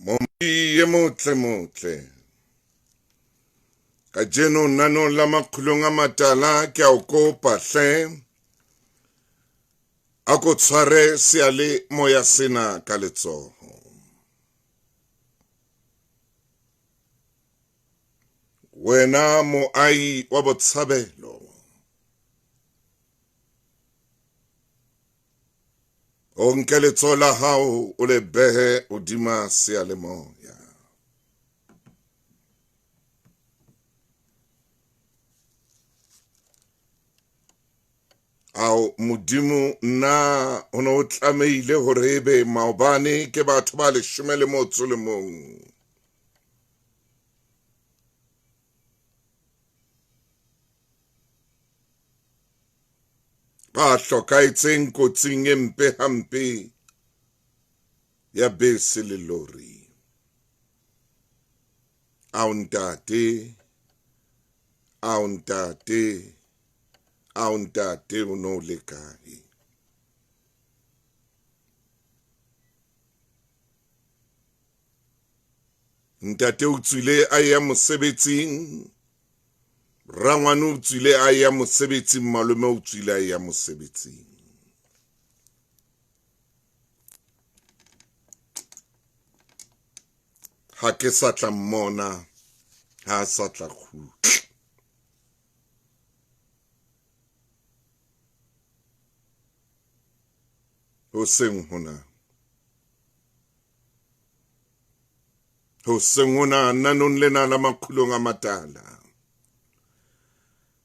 Mopi e motle motle. Kajeno nanong la makgulong a matala ke a o kopa hle. A ko tshware seyale moya sena ka letsoho. Wena moahi wa botshabelo. O nke letsoho la hao o le behe hodima seyalemoya. Ao Modimo, na o ne o tlamehile hore ebe maobane ke batho ba leshome le motso le mong ba hlokahetseng kotsing e mpe hampe ya bese le lori. Ao ntate, ao ntate, ao ntate o no le kae? Ntate o tswile a ya mosebetsing, rangwane o tswile a ya mosebetsing, malome o tswile a ya mosebetsing. Ha ke sa tla mmona, ha a sa tla kgutla. Hoseng hona. Hoseng hona nanong lena la makgulong a matala.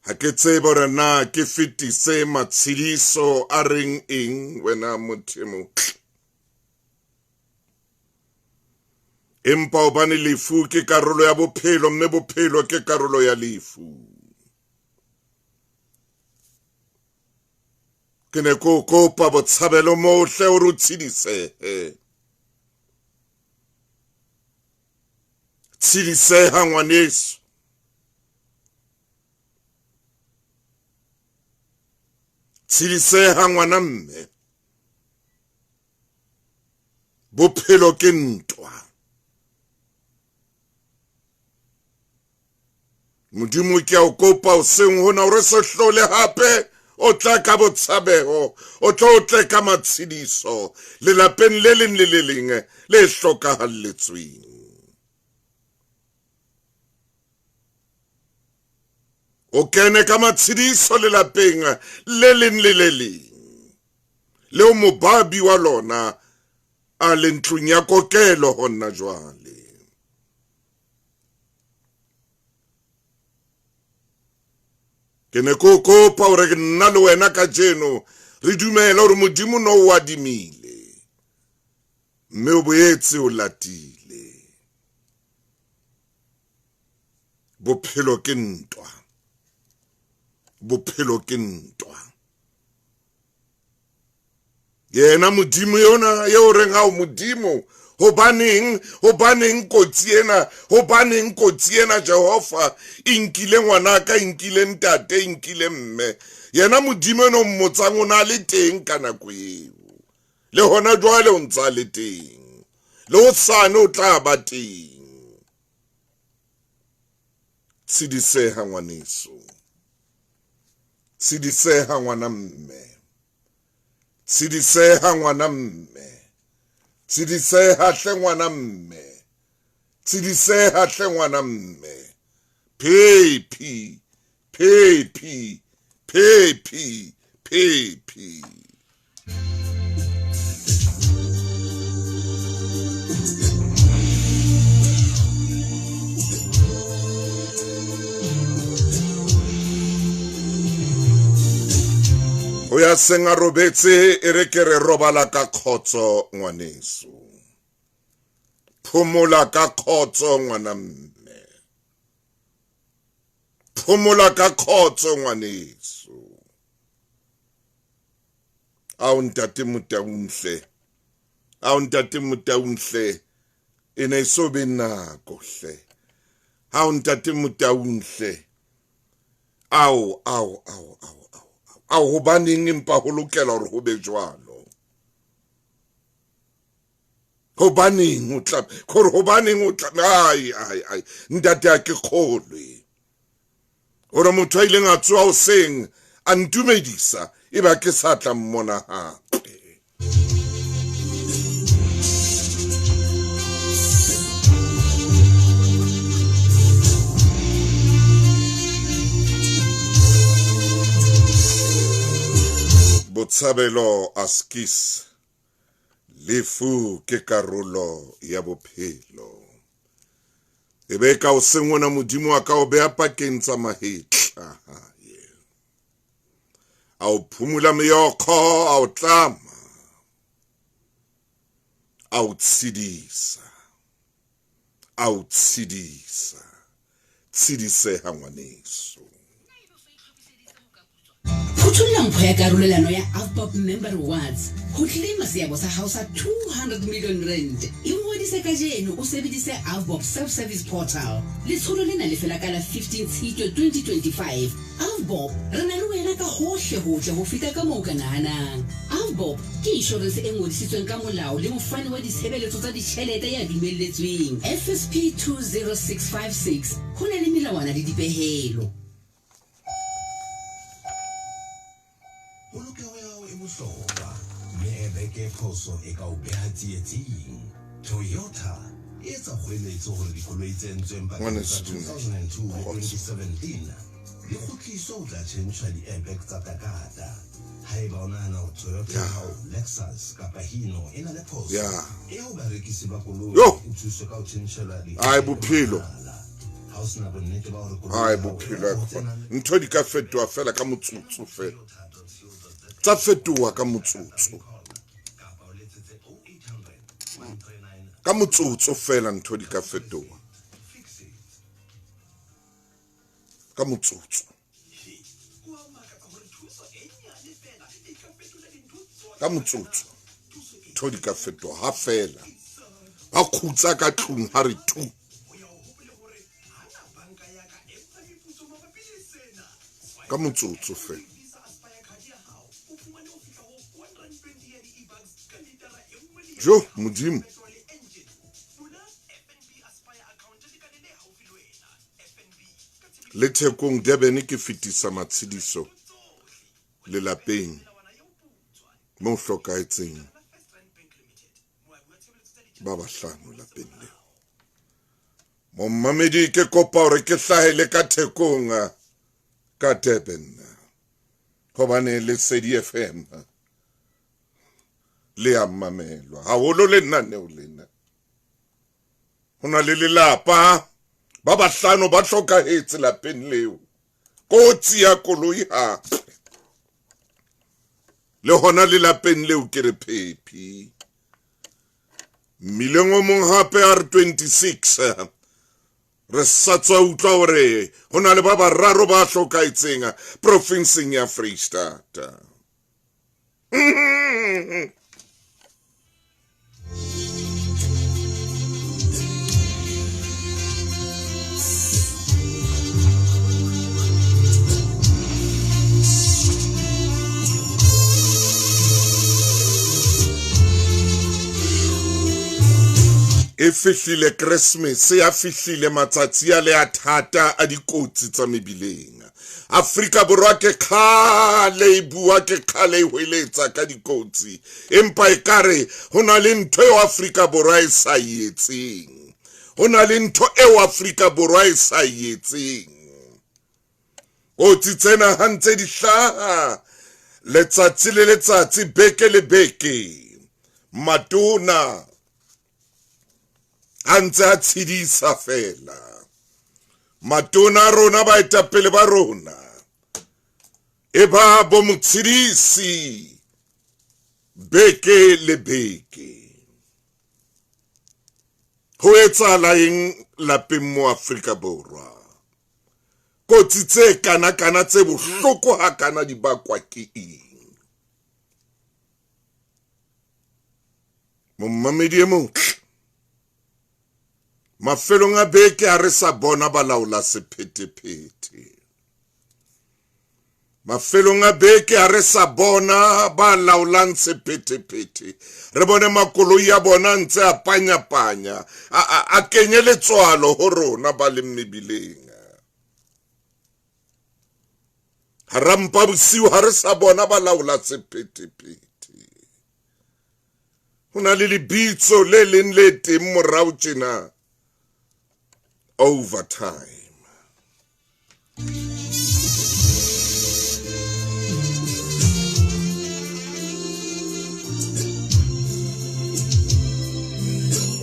Ha ke tsebe hore na ke fetise matshediso a reng eng wena motho e motle. Empa hobane lefu ke karolo ya bophelo mme bophelo ke karolo ya lefu. Ke ne ke o kopa botshabelo mohle hore o tshedisehe. Tshediseha ngwaneso. Tshediseha ngwana mme. Bophelo ke ntwa. Modimo ke a o kopa hoseng hona hore se hlole hape o tla ka botshabeho o tlo o tle ka matshediso lelapeng le leng le le leng le hlokahalletsweng. O kene ka matshediso lelapeng le leng le le leng leo mobabi wa lona a le ntlong ya kokelo hona jwale. Ke ne ke o kopa hore nna le wena kajeno re dumele hore Modimo no o adimile mme o boetse o latile. Bophelo ke ntwa. Bophelo ke ntwa. Yena Modimo yona eo reng ao Modimo hobaneng hobaneng kotsi ena hobaneng kotsi ena Jehova e nkile ngwanaka e nkile ntate e nkile mme yena Modimo eno mmotsang o na le teng ka nako eo le hona jwale o ntsa le teng le hosane o tla ba teng. Tshidiseha ngwaneso, tshidiseha ngwana mme, tshidiseha ngwana mme, tshidiseha hle ngwana mme, tshidiseha hle ngwana mme. Phephi, phephi, phephi, phephi. Ho ya seng a robetse e re ke re robala ka kgotso ngwaneso. Phomola ka kgotso ngwana mme. Phomola ka kgotso ngwaneso. Ao ntate Motaung hle. Ao ntate Motaung hle. E ne e so be nako hle. Ao ntate Motaung hle. Ao ao ao ao ao. Ao hobaneng empa ho lokela hore ho be jwalo. Hobaneng o tla gore hobaneng o tla ai ai ai ntate a ke kgolwe gore motho a ileng a tsoa hoseng a ntumedisa e ba ke sa tla mmona hape. Botshabelo Askis Lefu ke karolo ya bophelo. E be ka o seng ona Modimo a ka o beha pakeng tsa mahetla a hae. A o phumula meokgo, a o tlama, a o tshedisa, a o tshedisa. Tshediseha ngwaneso. Phuthulla mpho ya karolelano ya Avbob Member Rewards ho claima seabo sa hao sa 200 million rand. Ingodise kajeno o sebedise Avbob Self-Service Portal. Letsholo lena le fela ka la 15 Tshitwe 2025. Avbob, re na le wena ka hohle hotle ho feta ka moo o ka nahanang. Avbob ke inshorense e ngodisitsweng ka molao le mofani wa ditshebeletso tsa ditjhelete ya dumelletsweng, FSP 20656, ho na le melawana le dipehelo. Polokeho ya hao e bohlokwa, mme airbag e phoso e ka o beha tsietsing. Toyota e etsa kgoeletso hore dikoloi tse entsweng pakeng tsa 2002 le 2017 di kgutliswe ho tla tjhentjhwa di-airbag tsa Takata. Haeba o nahana hore Toyota ya hao, Lexus kapa Hino e na le phoso, eya ho barekisi ba koloi o thuswe ka ho tjhentjhelwa di-airbag mahala. Ai bophelo ntho di ka fetoha fela ka motsotso fela tsa fetoha ka motsotso ka motsotso fela ntho di ka fetoha ka motsotso ka motsotso ntho di ka fetoha ha fela ba khutsa ka tlung ha re tu ka motsotso fela jo modimo Le Thekong Durban ke fetisa matshediso lelapeng mo hlokahetseng ba bahlano lapeng leo. Mommamedi ke kopa hore ke hlahele ka Thekong ka Durban hobane Lesedi FM le a mamelwa haholo lenaneo lena. Ho na le lelapa ba bahlano ba hlokahetse lapeng leo. Kotsi ya koloi hape. Le hona lelapeng leo ke re phephi. Mmileng o mong hape R26 re sa tswa utlwa hore ho na le ba bararo ba hlokahetseng profinseng ya Freistata. E fihlile Keresemese, ya fihlile matsatsi a le a thata a dikotsi tsa mebileng. Afrika Borwa ke kgale e bua, ke kgale e hweletsa ka dikotsi, empa ekare ho na le ntho eo Afrika Borwa e sa e etseng. Ho na le ntho eo Afrika Borwa e sa e etseng. Kotsi tsena ha ntse di hlaha letsatsi le letsatsi, beke le beke, matona a ntse a tshedisa fela. Matona a rona, baetapele ba rona, e ba bo motshedisi beke le beke. Ho etsahala eng lapeng mo Afrika Borwa? Kotsi tse kana-kana tse bohloko hakana di bakwa ke eng? Mommamedi e motle, mafelong a beke ha re sa bona balaola sephethephethe. Mafelong a beke ha re sa bona ba laolang sephethephethe, re bone makoloi a bona ntse a panya-panya, a kenye letswalo ho rona ba leng mebileng. Hara mpa bosiu ha re sa bona ba laola sephethephethe. Ho na le lebitso le leng le teng morao tjena, overtime.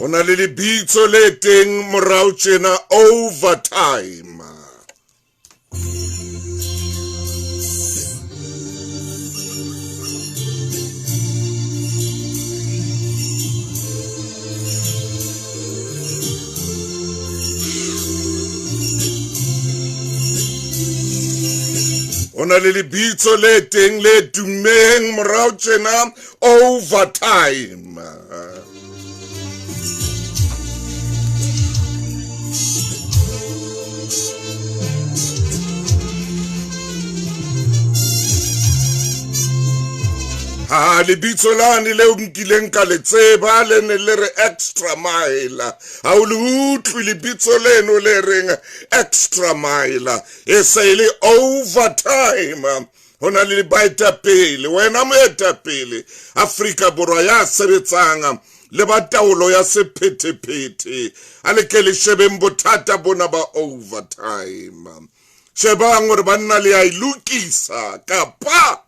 Ho na le lebitso le teng morao tjena, overtime. Ho na le lebitso le teng le tummeng morao tjena, overtime. Ha lebitso lane leo nkileng ka le tseba le ne le re extra mile. Ha o le utlwe lebitso leno le reng extra mile, e se e le overtime. Ho na le baetapele, wena moetapele Afrika Borwa ya sebetsang le ba taolo ya sephethephethe, a le ke le shebeng bothata bona ba overtime. Shebang hore banna le a e lokisa kapa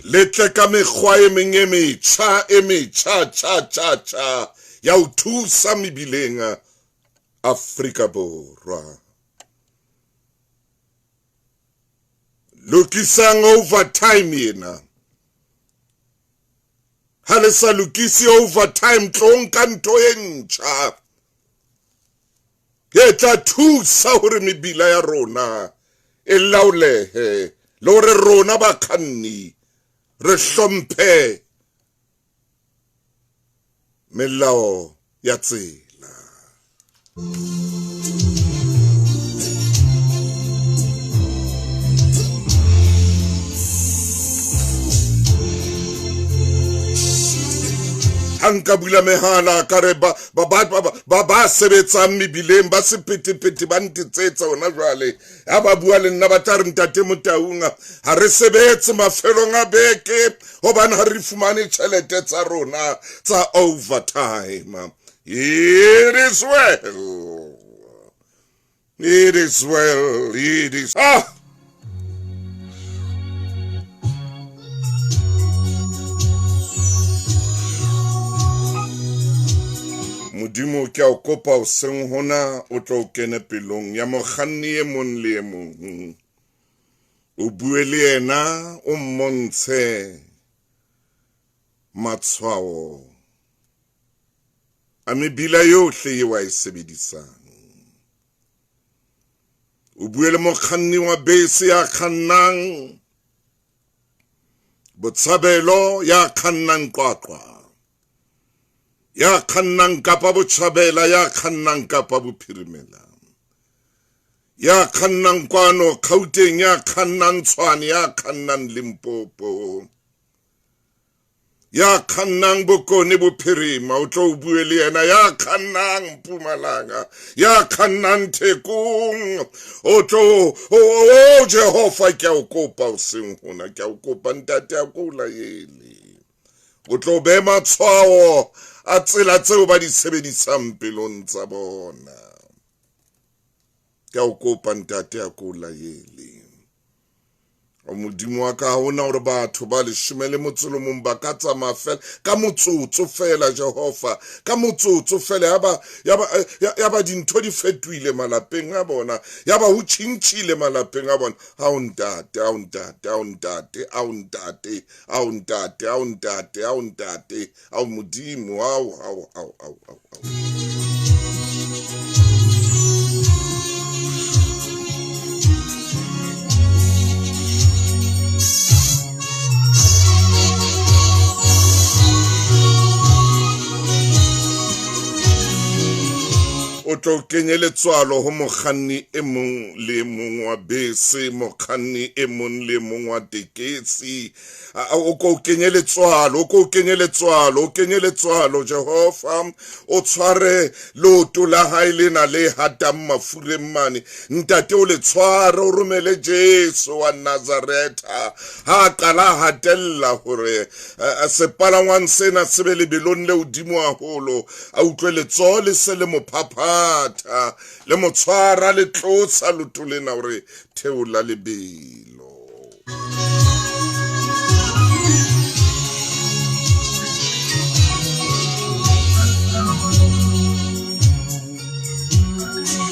le tle ka mekgwa e meng e metjha, e metjha, tjha, tjha, tjha, ya ho thusa mebileng Afrika Borwa. Lokisang overtime ena. Ha le sa lokise overtime, tlong ka ntho e ntjha e tla thusa hore mebila ya rona e laolehe, le hore rona bakganni re hlomphe melao ya tsela. Ha nka bula mehala ka re ba sebetsang mebileng ba sephethephethe ba ntetsetsa hona jwale, ha ba bua le nna ba tla re ntate Motaung, ha re sebetse mafelong a beke hobane ha re fumane tjhelete tsa rona tsa overtime. It is well. It is well. It is. Modimo ke a o kopa hoseng hona o tlo o kene pelong ya mokganni e mong le e mong. O bue le yena, o mmontshe matshwao a mebila yohle eo a e sebedisang. O bue le mokganni wa bese ya kgannang Botshabelo, ya kgannang Qwaqwa, ya kgannang Kapa Botjhabela, ya kgannang Kapa Bophirimela, ya kgannang kwano Gauteng, ya kgannang Tshwane, ya kgannang Limpopo, ya kgannang Bokone Bophirima, o tlo o bue le yena, ya kgannang Mpumalanga, ya kgannang Thekong, o tlo o Jehova ke a o kopa hoseng hona, ke a o kopa ntate a ko laele, o tlo beha matshwao a tsela tseo ba di sebedisang pelong tsa bona. Ke a o kopa ntate a ko laele. O Modimo wa ka, ha hona hore batho ba leshome le motso le mong ba ka tsamaya fela ka motsotso fela, Jehova, ka motsotso fela, ya ba dintho di fetohile malapeng a bona, ya ba ho tjhintjhile malapeng a bona. Ao ntate, ao ntate, ao ntate, ao ntate, ao ntate, ao ntate, ao ntate, ao Modimo, ao, ao, ao, ao, ao, ao. tlo kenye letswalo ho mokganni e mong le mong wa bese, mokganni e mong le mong wa tekesi. O ko kenye letswalo, o ko kenye letswalo, o kenye letswalo Jehova. O tshware leoto la hae lena le hatang mafureng mane. Ntate o le tshware, o romele Jesu wa Nazaretha. Ha qala hatella hore sepalangwang sena se be lebelong le hodimo haholo, a utlwe letsoho le se le mo phaphatha, le mo tshwara, le tlosa leoto lena hore theola lebelo.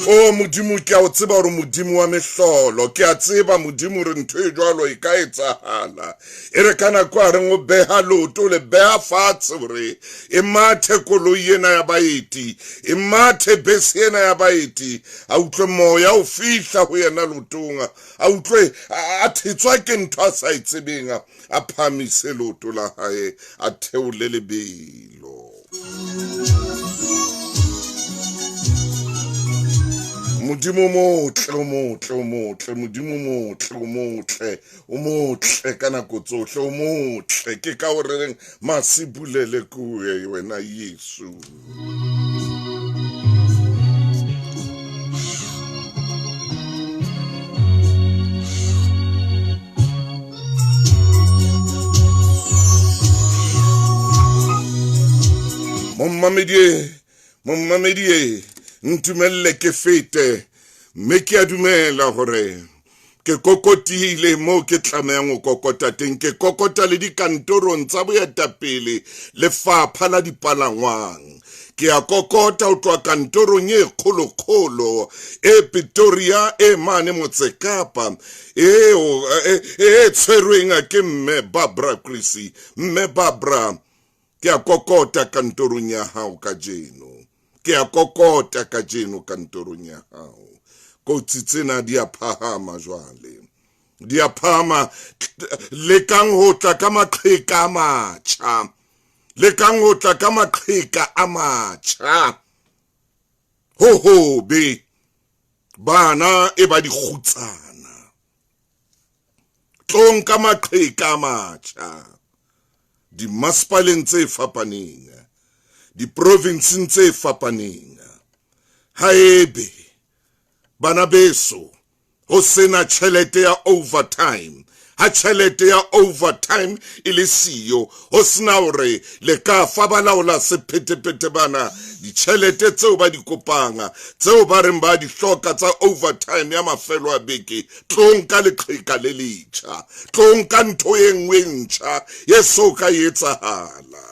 O Modimo, ke a o tseba hore Modimo wa mehlolo, ke a tseba Modimo hore ntho e jwalo e ka etsahala. E re ka nako a reng o beha leoto, le beha fatshe hore e mathe koloi ena ya baeti, e mathe bese ena ya baeti. A utlwe moya o fihla ho yena leotong, a utlwe a thetswa ke ntho a sa e tsebeng, a phahamise leoto la hae, a theole lebelo. Modimo motle, o motle, o motle, Modimo motle, o motle, o motle ka nako tsohle, o motle. Ke ka hore reng masibulele kuwe wena Yesu. Mommamedi, ntumelle ke fete, mme ke a dumela hore ke kokotile moo ke tlamehang ho kokota teng. Ke kokota le dikantorong tsa boetapele, lefapha la dipalangwang. Ke a kokota ho tloha kantorong e kgolokgolo e Pretoria e mane Motse Kapa, eo e tshwerweng ke mme Barbara Creecy. Mme Barbara, ke a kokota kantorong ya hao kajeno. Ke a kokota kajeno kantorong ya hao. Kotsi tsena di a phahama jwale, di a phahama. Lekang ho tla ka maqheka a matjha, lekang ho tla ka maqheka a matjha. Ho hobe bana e ba dikgutsana, tlong ka maqheka a matjha dimasepaleng tse fapaneng, diprovinseng tse fapaneng. Haebe bana beso ho sena tjhelete ya overtime, ha tjhelete ya overtime e le siyo, ho sena hore le ka fa balaola sephethephethe bana ditjhelete tseo ba di kopang, tseo ba reng ba di hloka tsa overtime ya mafelo a beke, tlong ka leqheka le letjha, tlong ka ntho e nngwe e ntjha e so ka etsahala.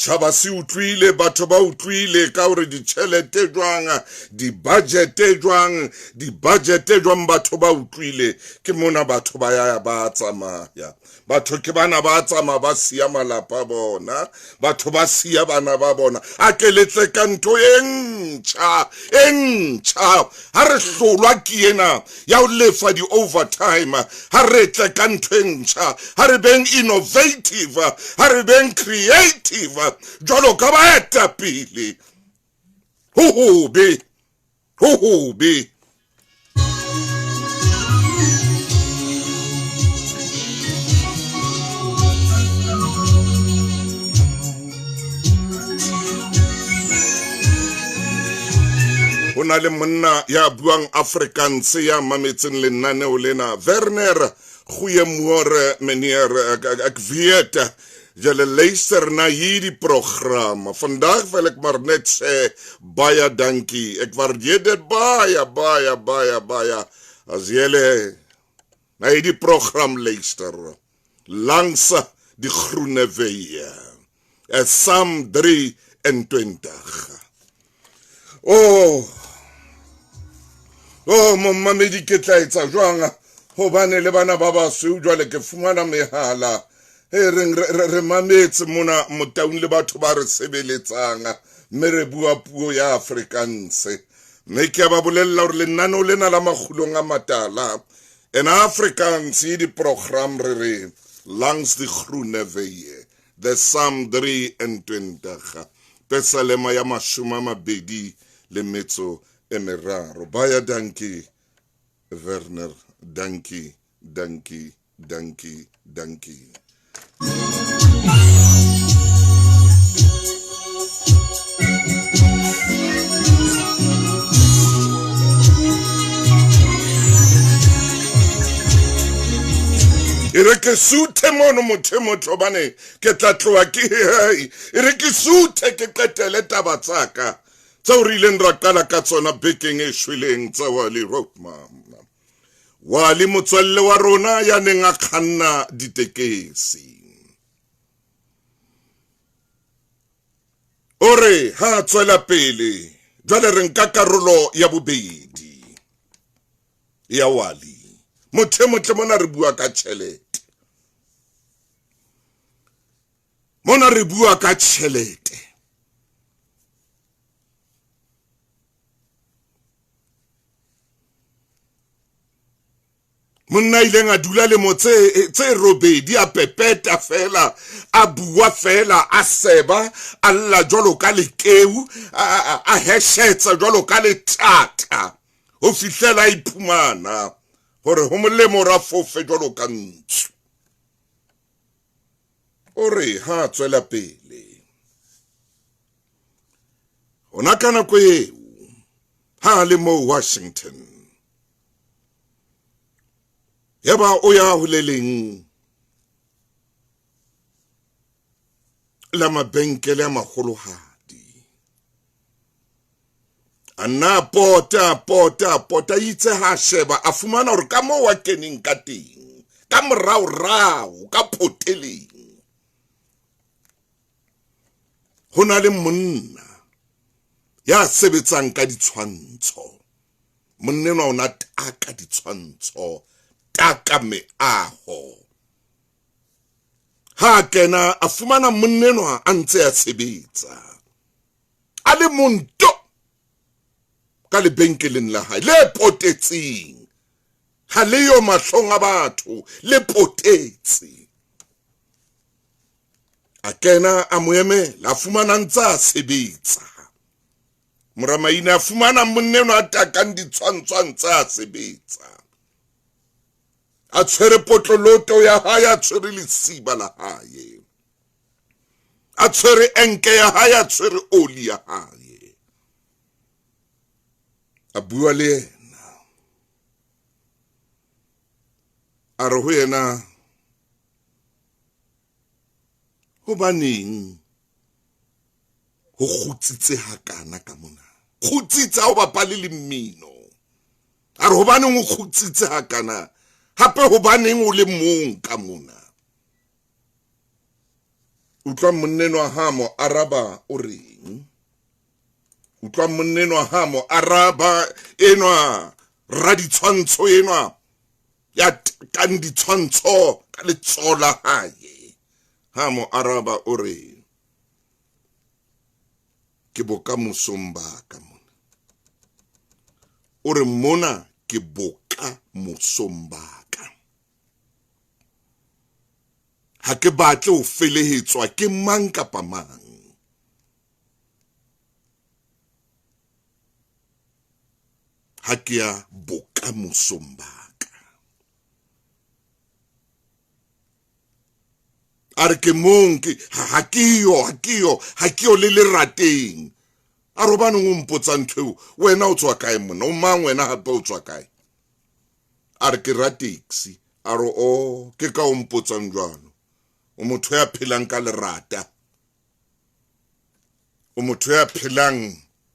Tjhaba se utlwile, batho ba utlwile ka hore ditjhelete jwang, di-budget jwang, di-budget jwang, batho ba utlwile. Ke mona batho ba ya ba tsamaya. Batho ke bana ba tsamaya ba siya malapa bona, batho ba siya bana ba bona. A ke letle ka ntho e ntjha, e ntjha. Ha re hlolwa ke ena ya ho lefa di-overtime, ha re tle ka ntho e ntjha, ha re beng innovative, ha re beng creative jwalo ka baetapele. Ho hobe, ho hobe. Ho na le monna ya buang Afrikaans ya mametseng lenaneo lena, Werner Goeiemôre meneer, ek weet julle luister na hierdie program. Vandag wil ek maar net sê baie dankie. Ek waardeer dit baie, baie, baie, baie as julle na hierdie program luister langs die groene weë. Psalm 23. Oh, oh, momamedi, ke tla etsa jwang? Hobane le bana ba basweu jwale ke fumana mehala e reng re mametse mona Motaung le batho ba re sebeletsang. Mme re bua puo ya Afrikaans. Mme ke a ba bolella hore lenaneo lena la Makgulong a Matala en Afrikaans e di-program re re Langs die groene weie, the Psalm 23, Pesalema ya mashome a mabedi le metso e meraro. Baya dankie Werner, dankie, dankie, dankie, dankie. E re ke suthe mono motho e motho hobane ke tla tloha ke e re ke suthe ke qetele taba tsaka tseo re ileng ra qala ka tsona bekeng e shweleng tsa Wally Rothman. Wally motswalle wa rona ya neng a kganna ditekesi. O re ha a tswela pele jwale re nka karolo ya bobedi ya Wally. Motho e motle mona re bua ka tjhelete. Mona re bua ka tjhelete. Monna ileng a dula lemo tse robedi a pepeta fela, a bua fela, a seba, a lla jwalo ka lekeu, a heshetsa jwalo ka letata, ho fihlela a iphumana hore ho molemo hore a fofe jwalo ka ntsu. O re ha a tswela pele hona ka nako eo ha a le moo Washington, yaba o ya ho le leng la mabenkele a maholohadi. A nna a pota, pota, pota, itse ha sheba, a fumana hore ka moo a keneng ka teng, ka moraorao, ka photeleng, ho na le monna ya sebetsang ka ditshwantsho. Monna enwa o na taka ditshwantsho, taka meaho. Ha a kena, a fumana monna enwa a ntse a sebetsa, a le monto ka lebenkeleng la hae le potetseng, ha le yo mahlong a batho, le potetse. A kena a mo emela, a fumana ntse a sebetsa. Moramaina a fumana monna enwa a takang ditshwantsho a ntse a sebetsa, a tshwere potloloto ya hae, a tshwere lesiba la hae, a tshwere enke ya hae, a tshwere oli ya hae. A bua le yena, a re ho yena, hobaneng ho kgutsitse hakana ka mona? Kgutsitse ha o bapale le mmino. A re hobaneng o kgutsitse hakana? Hape hobaneng o le mong ka mona? Utlwa monna enwa ha mo araba o reng? Utlwa monna enwa ha mo araba enwa raditshwantsho enwa ya takang ditshwantsho ka letsoho la hae. Ha mo araba o re, ke bokamosong ba ka mona. O re mona ke bokamosong ba ka. Ha ke batle ho felehetswa ke mang kapa mang. Ha ke ya bokamosong ba ka. A re ke mong, ke, ha ke yo, ha ke yo, ha ke yo le lerateng. A re hobaneng o mpotsa ntho eo? Wena o tswa kae monna? O mang wena hape o tswa kae? A re ke ra taxi. A re o, ke ka o mpotsang jwalo. O motho ya phelang ka lerata. O motho ya phelang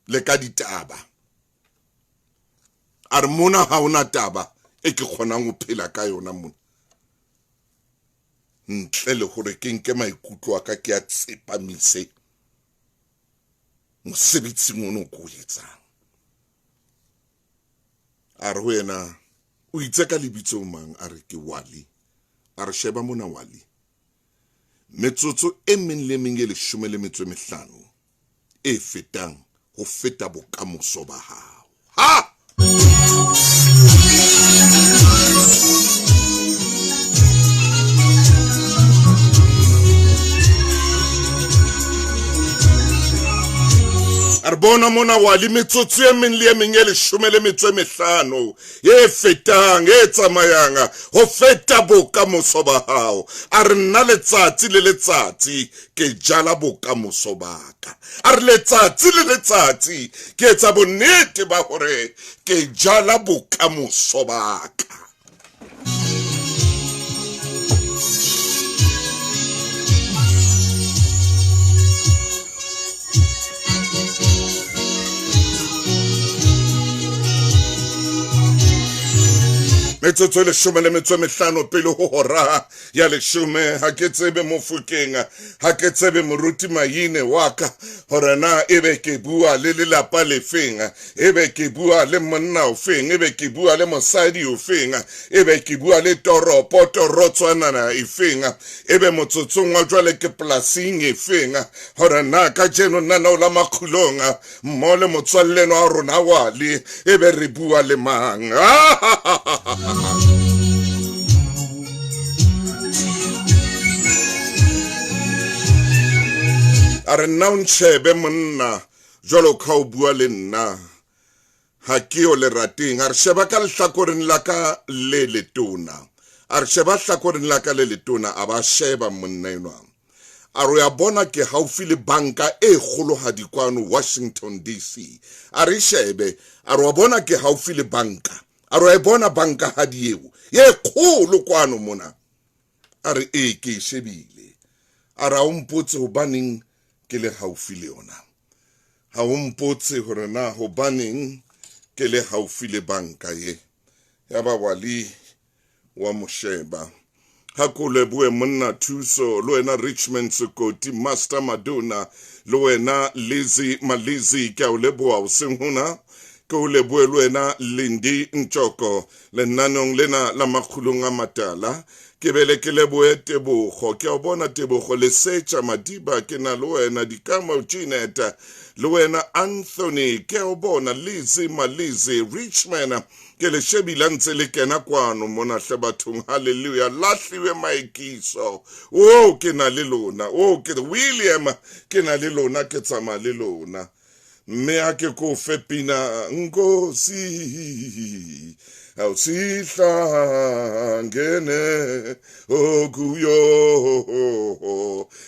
le ka ditaba. A re mona ha hona taba e ke kgonang ho phela ka yona mona, ntle le hore ke nke maikutlo a ka ke a tsepamise mosebetsing ono ke o etsang. A re ho yena, o itse ka lebitso mang? A re ke Wally. A re sheba mona Wally, metsotso e meng le meng e leshome le metso e mehlano e fetang ho feta bokamoso ba hao. Ha! A re bona mona wa le metsotso e meng le e meng e 15 e fetang e tsamayang ho feta bokamoso ba hao. A re nna letsatsi le letsatsi ke jala bokamoso ba ka. A re letsatsi le letsatsi ke etsa bonnete ba hore ke jala bokamoso ba ka. Metsotso e 15 pele ho hora ya 10. Ha ke tsebe Mofokeng, ha ke tsebe moruti Maine wa ka hore na ebe ke bua le lelapa lefeng, ebe ke bua le monna ofeng, ebe ke bua le mosadi ofeng, ebe ke bua le toropo torotswanana efeng, ebe motsotsong wa jwale ke polasing efeng, hore na kajeno nna o la Makgulong mmo le motswalleno wa rona wale ebe re bua le mang. A re nna o ntjhebe monna jwalo ka o bua le nna, ha ke yo lerateng. A re sheba ka lehlakoreng la ka le letona, a re sheba hlakoreng la ka le letona, a ba sheba monna enwa. A re ya bona ke haufi le banka e kgolohadi kwano Washington DC. A re shebe, a re wa bona ke haufi le banka, a re wa e bona banka hadi eo ye kgolo kwano mona. A re e ke e shebile. A re ha o mpotse hobaneng ke le haufi le yona, ha o mpotse hore na hobaneng ke le haufi le banka ye. Ya ba Wali wa mosheba. Ha ko lebohe monna Thuso, le wena Richmond Sekoti, Master Madonna, le wena Lizzy Malizi, ke a o leboha hoseng hona. Ke o lebohe le wena Lindy Ntjoko lenaneong lena la Makgulong a Matala. Ke bele ke lebohe Tebogo, ke a o bona Tebogo Lesetja Madiba, ke na le wena Dikamo Jeanette, le wena Anthony, ke a o bona Lizzy Malizi, Richmond, ke le shebile ntse le kena kwano mona hle bathong. Hallelujah, lahliwe maekiso o ke na le lona, o ke William ke na le lona, ke tsamaya le lona. Mme a ke ko fe pina Nkosi awusihlangene okuyo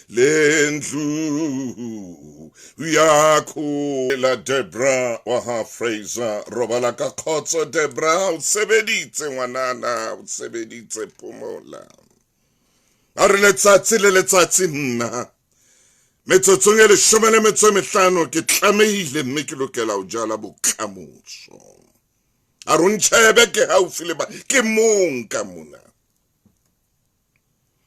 lendlu yakho. La Debra wa ha Fraser, robala ka kgotso Debra, o sebeditse ngwanana, o sebeditse phomola. A re letsatsi le letsatsi nna metsotsong e 15 ke tlamehile mme ke lokela ho jala bokamoso. A re o ntjhebe ke haufi le ba ke mong ka mona,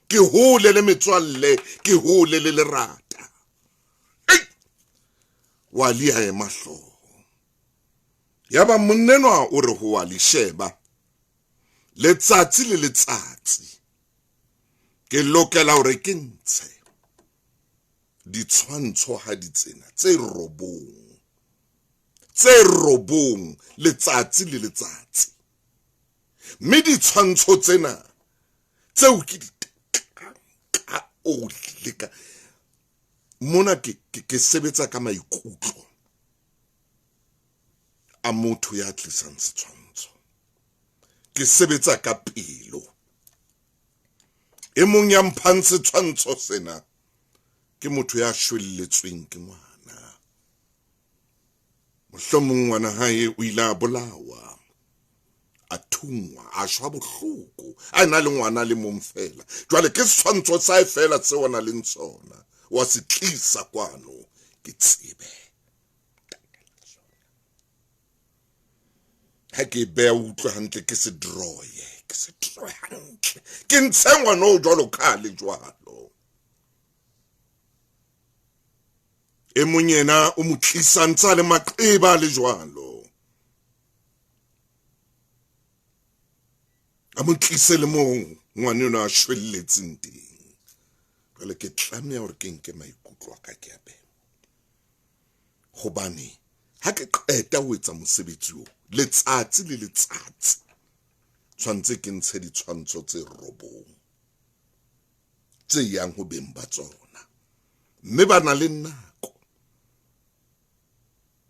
ke hole le metswalle, ke hole le lerata. Wali a ema hlooho. Yaba monnenwa o re ho Wali, sheba letsatsi le letsatsi ke lokela hore ke ntshe ditshwantsho ha di tsena tse 9 letsatsi le letsatsi, mme ditshwantsho tsena tseo ke di tekang ka oli le ka mona ke sebetsa ka maikutlo a motho ya tlisang setshwantsho, ke sebetsa ka pelo. E mong ya mphang setshwantsho sena ke motho ya shwelletsweng ke ngwana, mohlomong ngwana hae o ile a bolawa, a thungwa, a shwa bohloko, a na le ngwana le mong fela. Jwale ke setshwantsho sa hae fela seo a nang le sona, wa se tlisa kwano ke tsebe. Ha ke beha utlwe hantle, ke se drawe, ke se drawe hantle, ke ntshe ngwana o jwalo ka le jwalo. E mong yena o mo tlisa ntse a le maqeba le jwalo, a mo tlise le moo ngwana enwa a shwelletseng teng. Jwale ke tlameha hore ke nke maikutlo a ka ke a behe. Hobane ha ke qeta ho etsa mosebetsi o, letsatsi le letsatsi tshwantse ke ntshe ditshwantsho tse 9 tse yang ho beng ba tsona, mme ba na le nako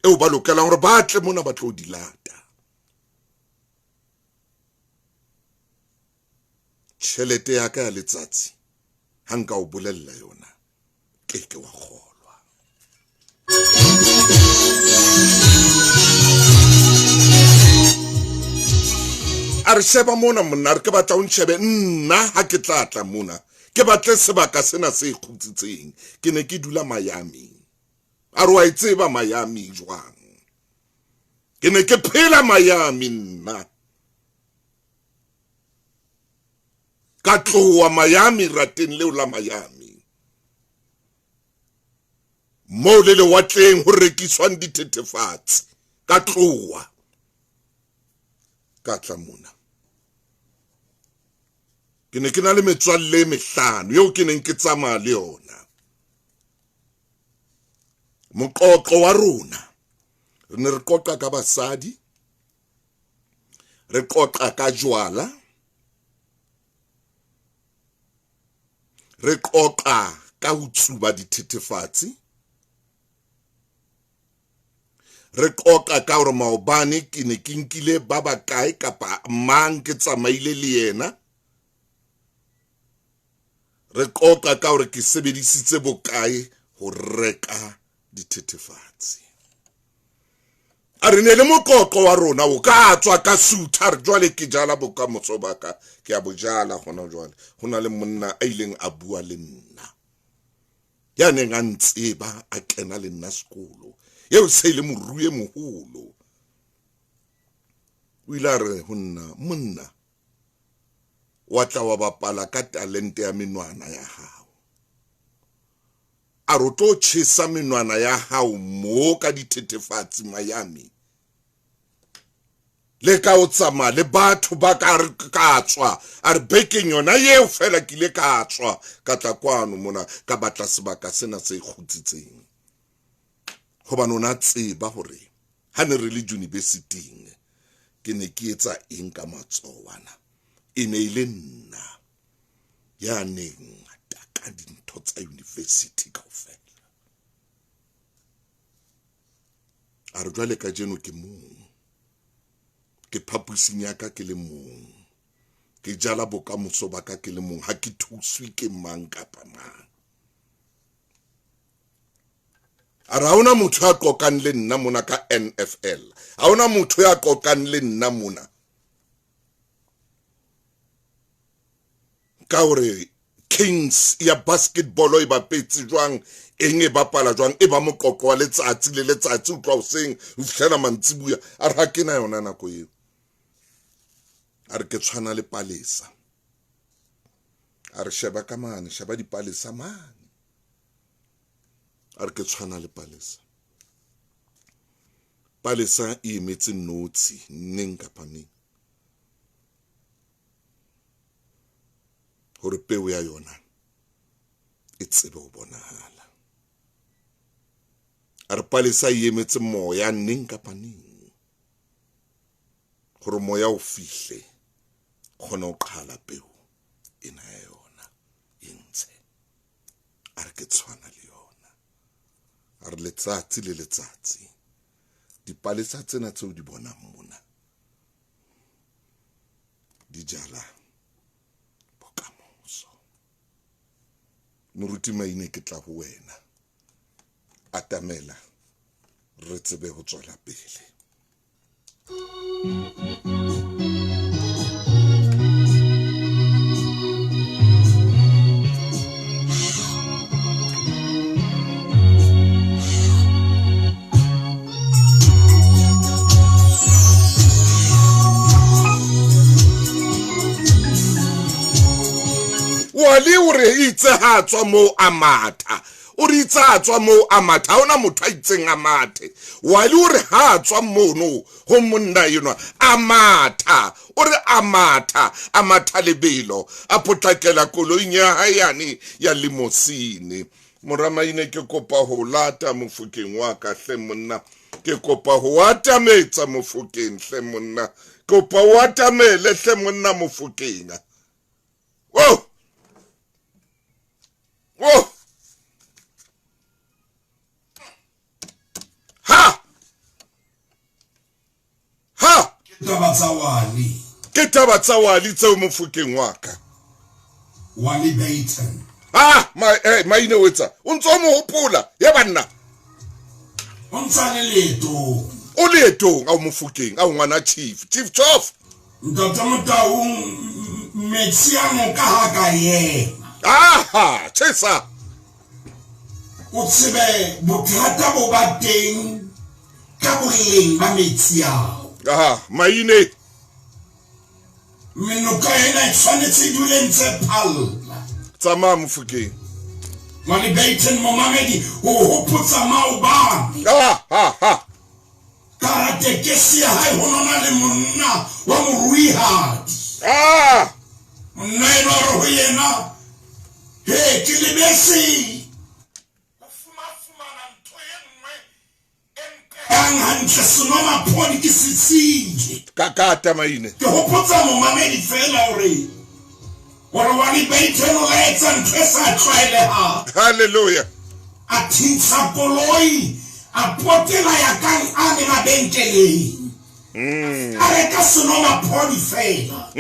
eo ba lokelang hore ba tle mona ba tlo di lata. Tjhelete ya ka ya letsatsi ha nka o bolella yona ke ke wa kgolwa. A re sheba mona monna, a re ke batla o ntjhebe nna ha ke tla tla mona, ke batle sebaka sena se kgutsitseng. Ke ne ke dula Miami. A re wa e tseba Miami jwang? Ke ne ke phela Miami nna. Ka tloha Miami rateng leo la Miami, moo le lewatleng ho rekiswang dithethefatsi. Ka tloha ka tla mona. Ke ne ke na le metswalle e mehlano eo ke neng ke tsamaya le yona. Moqoqo wa rona re ne re qoqa ka basadi, re qoqa ka jwala, re qoqa ka ho tsuba dithethefatsi, re qoqa ka hore maobane ke ne ke nkile ba bakae kapa mang ke tsamaile le yena, re qoqa ka hore ke sebedisitse bokae ho reka dithethefatsi. A re ne le moqoqo wa rona o ka tswa ka sutha, re jwale ke jala bokamoso ba ka, ke a bo jala hona jwale. Ho na le monna a ileng a bua le nna ya neng a ntseba, a kena le nna sekolo, eo se e le morui e moholo. O ile a re ho nna, monna, wa tla wa bapala ka talente ya menwana ya hao. A re o tlo tjhesa menwana ya hao mo ka dithethefatsi Miami. Le ka o tsamaya le batho ba ka re ka tswa, a re bekeng yona eo fela ke ile ka tswa ka tla kwano mona, ka batla sebaka sena se kgutsitseng. Hobane o na tseba hore ha ne re le university-ing ke ne ke etsa eng ka matsoho ana. E ne e le nna ya neng a taka dintho tsa university kaofela. A re jwale kajeno ke mong, ke phapusing ya ka ke le mong, ke jala bokamoso ba ka ke le mong, ha ke thuswe ke mang kapa mang. A re ha hona motho ya qoqang le nna mona ka NFL, ha hona motho ya qoqang le nna mona ka hore Kings ya basketball e bapetse jwang, eng e bapala jwang, e ba moqoqo wa letsatsi le letsatsi ho tloha hoseng ho fihlela mantsibuya. A re ha ke na yona nako eo. A re ke tshwana le palesa. A re sheba ka mane, sheba dipalesa mane. A re ke tshwana le palesa. Palesa e emetse notshi neng kapa neng hore peo ya yona e tsebe ho bonahala. A re palesa e emetse moya neng kapa neng hore moya o fihle kgone ho qhala peo ena ya yona e ntshe. A re ke tshwana le yona. A re letsatsi le letsatsi dipalesa tsena tseo di bonang mona di jala bokamoso. Moruti Maine, ke tla ho wena, atamela re tsebe ho tswela pele. Wali o re itse ha tswa moo a matha, o re itse ha tswa moo a matha, ha hona motho a itseng a mathe. Wali o re ha tswa mono ho monna enwa a matha, o re a matha, a matha lebelo, a potlakela koloing ya hae yane ya limousine. Mora Maine, ke kopa ho lata Mofokeng wa ka hle monna. Ke kopa ho atametsa Mofokeng hle monna. Kopa o atamele hle monna Mofokeng. Oh! Oh! Ha! Ha! Ke taba tsa Wally. Ke taba tsa Wally tseo Mofokeng wa ka. Wally Baton. Ah, ma, eh, Maine o etsa. O ntse o mo hopola. Ye banna. O ntsa le leetong. O leetong ao Mofokeng, ao ngwana Chief. Chief Chof. Ntate Motaung, metsi a noka ha ka ema. Aha, chesa. O tsebe bothata bo ba teng ka boleng ba metsi ao. Aha, Maine. Mme noka ena e tshwanetse e dule ntse phalla. Tsamaya Mofokeng. Ngwane Baton momamedi o hopotsa maobane. Ha ha ha. Ka hara tekesi ya hae ho nona le monna wa moruihadi. Ah! Monna enwa a re ho yena, He, ke lebese. Ho fumafumana ntho e nngwe e mpehang hantle senomaphodi ke setsile. Kakata Maine. Ke hopotsa momamedi feela hore gore Wally Baton o la etsa ntho e sa tlwaelehang. Hallelujah. A thintsha koloi, a potela ya kang a ne mabenkeleng. A reka senomaphodi feela.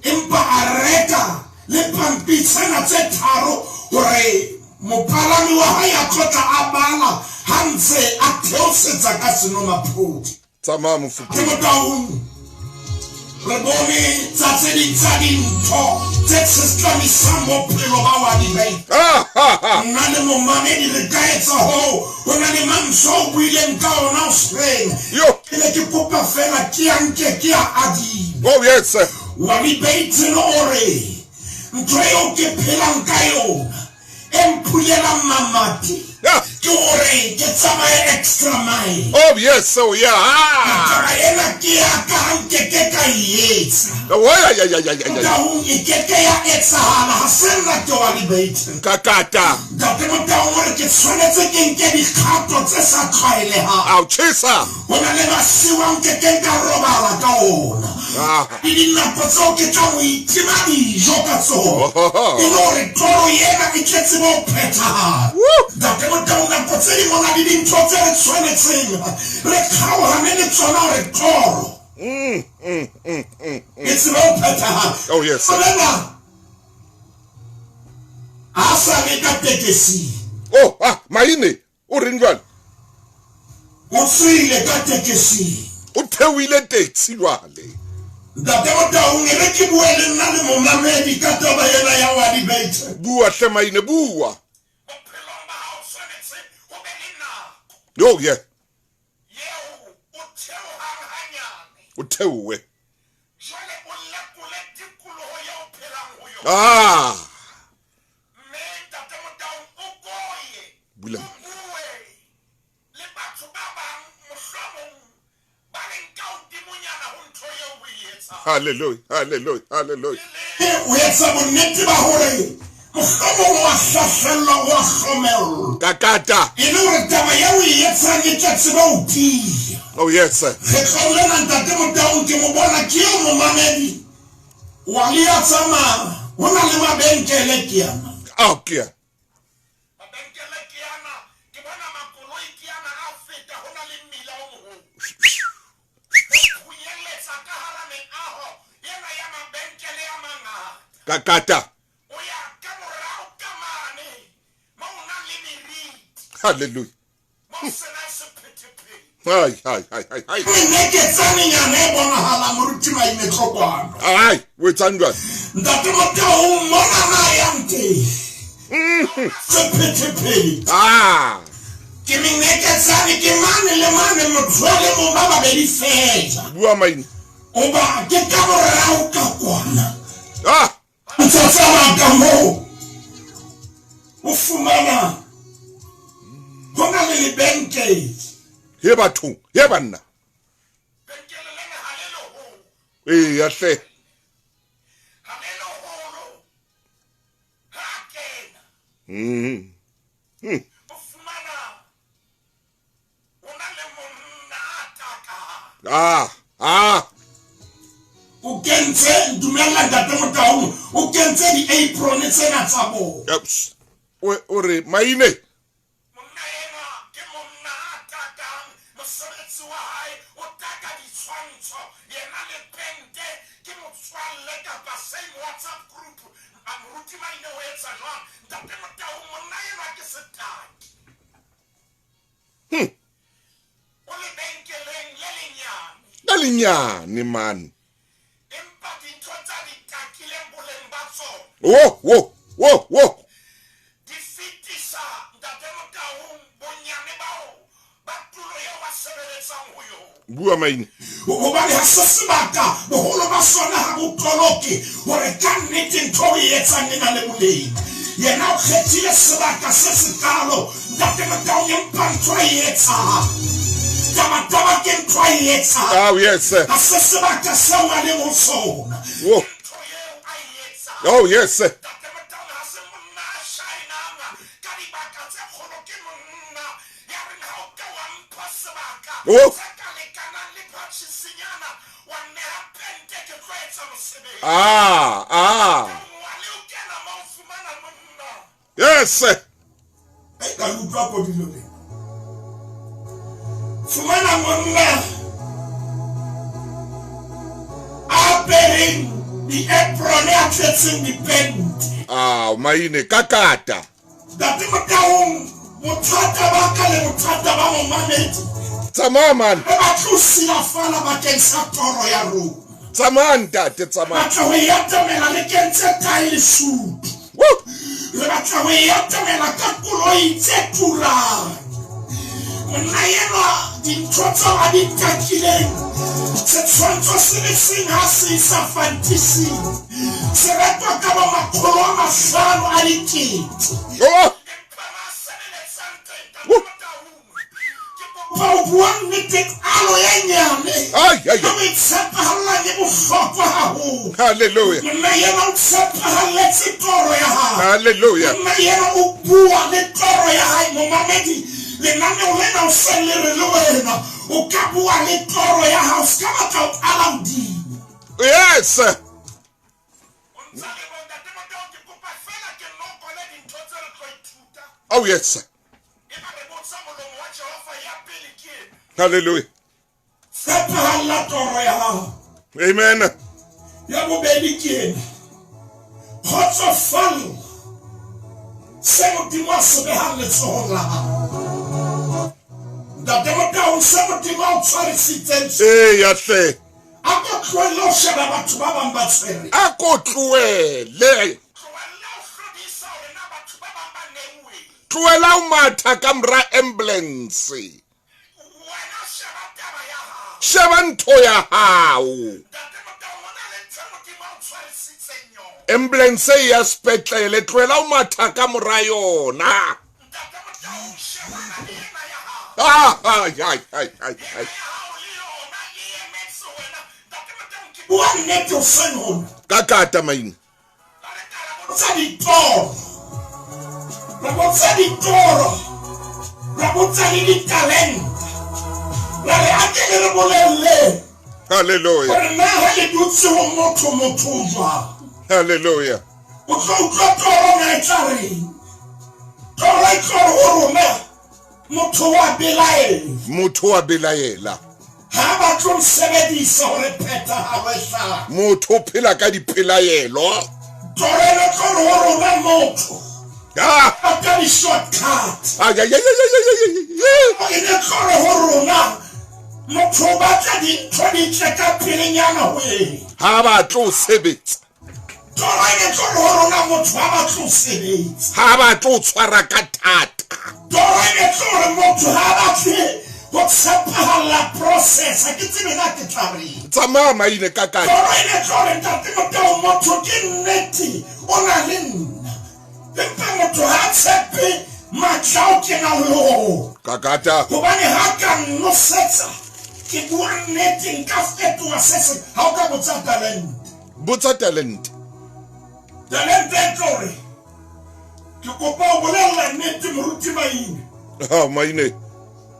Empa a reka le pampitshana tse tharo hore mopalami wa hae a tlo tla a bala ha ntse a theosetsa ka senomaphodi. Tsamaya Mofokeng. Ke Motaung. Re bone tsa tse ding tsa dintho tse tshetlamisang bophelo ba Wally Baton. Nna le momamedi re ka etsa hoo. Ho na le mantswe ao o buileng ka ona hoseng. Ke ne ke kopa feela ke a nke ke a adime. Oh yes. Wally Baton o re, Ntho eo ke phelang ka yona e mphulelang mamati ke hore ke tsamaye extra mile. Oh yes, oh yeah. Taba ena ke ya ka ha nkeke ka e etsa. Oh ya ya ya ya ya. Motaung e keke ya etsahala ha se nna ke Wally Baton. Kakata. Ntate Motaung o re ke tshwanetse ke nke dikgato tse sa tlwaelehang. Ao tjhesa. Ho na le masiu ao nke keng ka robala ka ona, le dinako tseo ke tlang ho itima dijo ka tsona, e le hore toro ena e tle tsebe ho phethahala. Ntate Motau, nako tse ding ho na le dintho tse re tshwanetseng re kgaohane le tsona hore toro e tsebe ho phethahala. Oh, yes. Bolela a sa le ka tekesing. Oh, ah, Maine, O reng jwale? O tswile ka tekesing. O theohile taxi jwale. Ntate Motaung, e re ke bue le nna le momamedi ka taba ena ya Wally Baton. Bua hle Maine, bua. Bophelong ba hao tshwanetse ho be le nako. Oh yeah. Yeo o theohang hanyane. O theohe. Jwale o lekole tikoloho eo o phelang ho yona. Ah. Mme Ntate Motaung o koye Bula o mahlo. bue le batho ba bang mohlomong ba leng ka hodimonyana ho ntho eo o e etsang. Hallelujah, hallelujah, hallelujah. O etsa bonnete ba hore mohlomong o a hlahlellwa, o a hlomellwa. Kakata. E le hore taba eo o e etsang e tla tseba ho tiya. Oh yes sir. Kgetlong lena Ntate Motaung ke mo bona ke eo momamedi wa le ya tsamaya ho na le mabenkele ke ana. Oh ke a. Mabenkele ke ana, ke bona makoloi ke ana a feta, ho na le mmila o moholo. Ho phunyelletsa ka hara meaho ena ya mabenkele a mangata. Kakata. O ya ka morao ka mane mo ho nang le meriti. Hallelujah. Mo ho se nang sephethephethe. Hai, hai, hai, hai, hai. Meneketsanenyana e bonahalang Moruti Maine Tlokwana. Hai, o etsang jwale? Ntate Motaung mona na yang teng. Sephethephethe. Ah. Ke meneketsane ke mane le mane motho a le mong ba babedi fela. Bua Maine. Hoba ke ka morao ka kwana. Ah. Ntse tsamaya ka moo. O fumana ho na le lebenkele. He bathong, he banna. Benkele lena ha le leholo. Eya hle. Ha le leholo. Ha kena. O fumana o na le monna a takang. Ah. O kentse, dumella Ntate Motaung, o kentse di-apron tsena tsa bona. Oops. O re maine. Monna enwa ke monna a takang, mosebetsi wa hae o taka ditshwantsho, yena le pente ke motswalle kapa same WhatsApp group. A moruti Maine o etsa jwang? Ntate Motaung, monna enwa ke setaki. O lebenkeleng le lenyane. Le lenyane man. Empa dintho tsa di takileng boleng ba tsona. Wo wo wo wo. Di fetisa Ntate Motaung bonyane bao ba tulo eo ba sebeletsang ho yona. Bua maine. Hobane ha se sebaka, boholo ba sona ha bo toloke hore ka nnete ntho o e etsang e na le boleng. Yena o kgethile sebaka se sekaalo, Ntate Motaung, empa ntho a e etsang, tabataba ke ntho a e etsang. Oh, yes, sir. Ha se sebaka seo a leng ho sona. Wo. Ntho eo a e etsang. Oh, yes, sir. Ntate Motaung ha se monna a shaenang ka dibaka tse kgolo, ke monna ya reng ha o ka wa mpha sebaka Oh. se ka lekanang le phatšhisinyana, wa nneha pente, ke tlo etsa mosebetsi. Ah. Wa le o kena mo o fumana monna. Yes, sir. Ai, ka utlwa kodilo le. Fumana monna a apereng di-apron a tletseng dipente. Ah, maine ka kata. Ntate Motaung, bothata ba ka le bothata ba momamedi. Tsamaya man. Re batla ho silafala bakeng sa toro ya rona. Tsamaya ntate, tsamaya. Batla ho e atamela le kentse tae le sutu. Woo! Re batla ho e atamela ka koloi tse turang. Monna enwa dintho tseo a di takileng, setshwantsho se le seng ha se isa fantasing, se rekwa ka bo 500 a dikete. Oh! Woo! Ba o bua nnete, qalo e nyane. Ai, ai, Ha ai. o e tshepahallang e bohlokwa haholo. Hallelujah. Monna yena o tshepahalletse toro ya hae. Hallelujah. Monna yena o bua le toro ya hae. Momamedi, lenaneo lena o se le re le wena o ka bua le toro ya hao, se ka batla ho qala hodimo. Yes. Oh, yes. Hallelujah. Tshepahalla toro ya hao. Amen. Ya bobedi ke ena. Kgotsofalla se Modimo a se behang letsohong la hao. Ntate Motaung, se Modimo a o tshwarisitseng Eya hle. A ko tlohelle ho sheba batho ba bang ba tshwere. A ko tlohele. Tlohela ho matha ka mora ambulance. Sheba ntho ya hao. Ambulance ya sepetlele, tlohela ho matha ka mora yona. Ah, ai, ai, ai, ai, ai. Bua nnete o seng hona. Ka kata maine. Botsa ditoro. Re botsa ditoro. Re botsa le ditalente. Ra re a ke le re bolelle. Hallelujah. Hore na ha le dutse ho motho, motho o jwang? Hallelujah. O tlo utlwa toro na e tla reng? Toro e tlo re ho rona, motho wa belaela. Motho wa belaela. Ha ba tlo sebedisa hore phethahalo e hlahe. Motho o phela ka dipelaelo. Toro e tlo re ho rona motho. Ah! A ka di-shortcut. Ai, ai, ai, ai, ai, ai, ai, ai. E ne tlo re ho rona, motho o batla dintho di tle ka pelenyana ho ena. Ha ba tlo sebetsa. Toro e ne tlo re ho rona motho ha ba tlo sebetsa. Ha ba tlo tshwara ka thata. Toro e ne tlo re motho ha batle ho tshepahalla process. Ha ke tsebe na ke tla reng. Tsamaya maine ka kata. Toro e ne tlo re ntate Motau, motho ke nnete o na le nna. Empa motho ha tshepe matla ao ke nang le ona. Kakata. Hobane ha ka nnosetsa, ke bua nnete, nka fetoha se seng. Ha o ka botsa talente. Botsa talente. Talente e tlo re, Ke kopa ho bolella nnete moruti Maine. Ha Maine.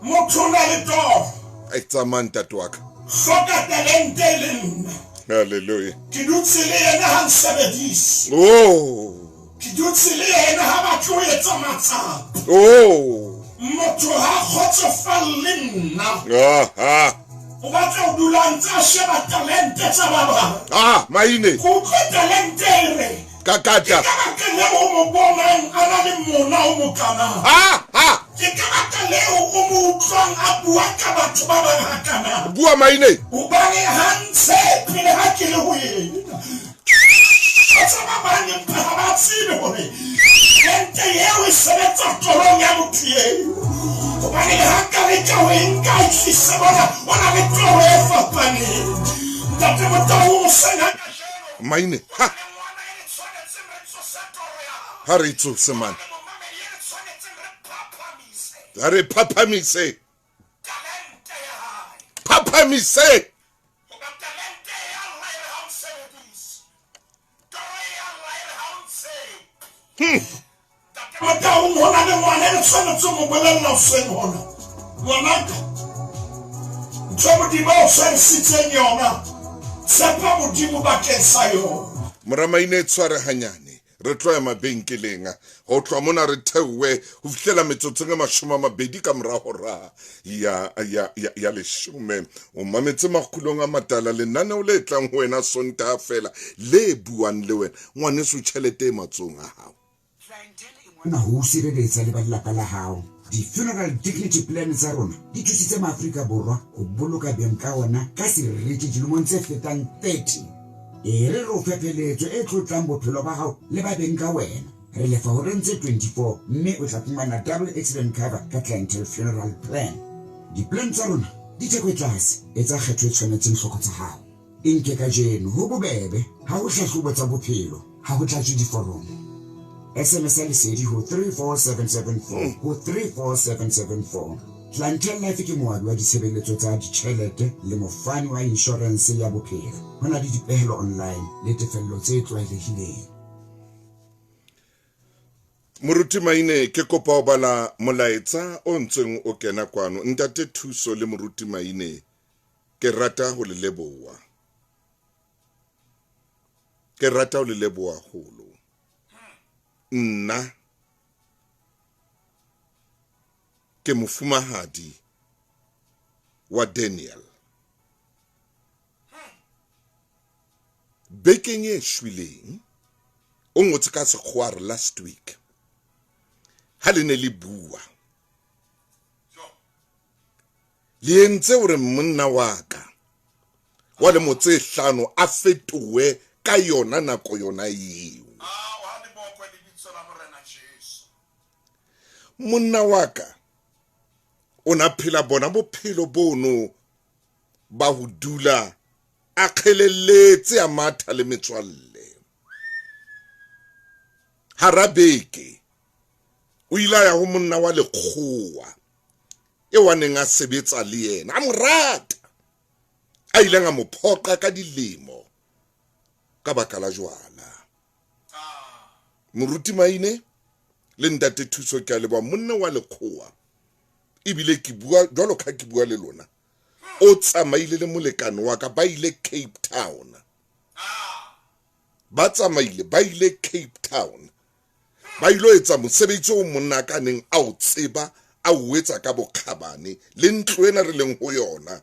Motho o na le toro. Ai tsamaya ntate wa ka. Hloka talente e le nna. Hallelujah. Ke dutse le yena ha nsebedise. Oh. Ke dutse le yena ha batle ho etsa matsapa. Oh. Motho ha kgotsofalle nna. Ah. O batla ho dula ntse a sheba talente tsa ba bang. Ah, Maine. Ke utlwe talente e re. Kakata. Ke ka baka leo o mo bonang a na le mona o mokana. Ah, ah. Ke ka baka leo o mo utlwang a bua ka batho ba bang hakana. Bua Maine. Hobane ha ntshepe le ha ke le ho yena. Tsa ba bang empa ha ba tsebe hore talente eo e sebetsa torong ya motho eo. Hobane le ha nka leka ho e nka e tlise mona, o na le toro e fapaneng. Ntate Motau o sena kajeno. Maine. Ha. Ha re tsose man. Ha re phaphamise. Phaphamise. Motau hona le ngwana e tshwanetse mo bolella hoseng hona. Ngwanaka. Ntho Modimo o tshwarisitseng yona. Tshepa Modimo bakeng sa yona. Mora Maine tshware hanyane. Re tlo ya mabenkeleng. Ho tloha mona re theohe ho fihlela metsotsong e 20 ka mora hora ya 10. O mametse Makgulong a Matala, lenaneo le tlang ho wena Sontaha fela le buang le wena. Ngwaneso, tjhelete e matsohong a hao. Na ho sireletsa le ba lelapa la hao. Di-funeral dignity plan tsa rona di thusitse maAfrika Borwa ho boloka beng ka ona ka seriti dilemong tse fetang 30. E re re o fe pheletso e tlotlang bophelo ba hao le ba beng ka wena. Re lefa horeng tse 24 mme o tla fumana double accident cover ka Clientele Funeral Plan. Di-plan tsa rona di theko e tlase, etsa kgetho e tshwanetseng hloko tsa hao. E nke kajeno, ho bobebe, ha ho hlahlobo tsa bophelo, ha ho tlatswe diforomo. SMS ya lesedi ho 34774 ho 34774. Clientele Life ke moabi wa ditshebeletso tsa ditjhelete le mofani wa inshorense ya bophelo. Ho na le dipehelo online le tefello tse tlwaelehileng. Moruti Maine, ke kopa ho bala molaetsa o ntseng o kena kwano. Ntate Thuso le Moruti Maine, ke rata ho le leboha. Ke rata ho le leboha haholo. Nna ke mofumahadi wa Daniel. Bekeng e shweleng, o ngotse ka sekgowa re last week. Ha le ne le bua, le entse hore monna wa ka wa lemo tse 5 a fetohe ka yona nako yona eo. Monna wa ka o na phela bona bophelo bono ba ho dula a kgelelletse a matha le metswalle. Hara beke o ile a ya ho monna wa lekgowa eo a neng a sebetsa le yena, a mo rata, a ileng a mo phoqa ka dilemo ka baka la jwala. Moruti Maine le Ntate Thuso, ke a leboha. Monna wa lekgowa, ebile ke bua jwalo ka ke bua le lona, o tsamaile le molekane wa ka, ba ile Cape Town. Ba tsamaile ba ile Cape Town, ba ilo etsa mosebetsi o monna ka neng a o tseba, a o etsa ka bokgabane. Le ntlo ena re leng ho yona,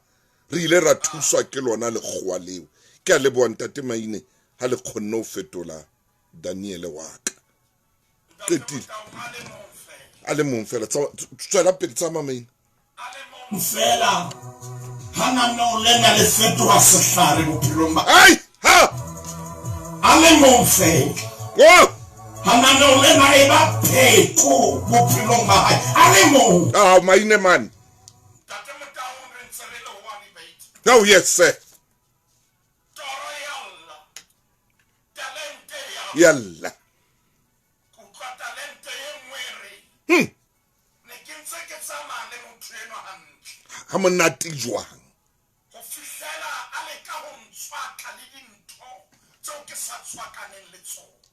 re ile ra thuswa ke lona lekgowa leo. Ke a leboha Ntate Maine ha le kgonne ho fetola Daniel wa ka. Qetile. A le mong fela. Tswela pele, tsamaya Maine. Fela ha naneo lena le fetoha sehlare bophelong ba. Ai, ha! A le mong fela. Oh! Ha naneo lena e ba pheko bophelong ba hae. A le mong. Ah, Maine man. Oh, yes, sir. Yalla. Ha monate jwang?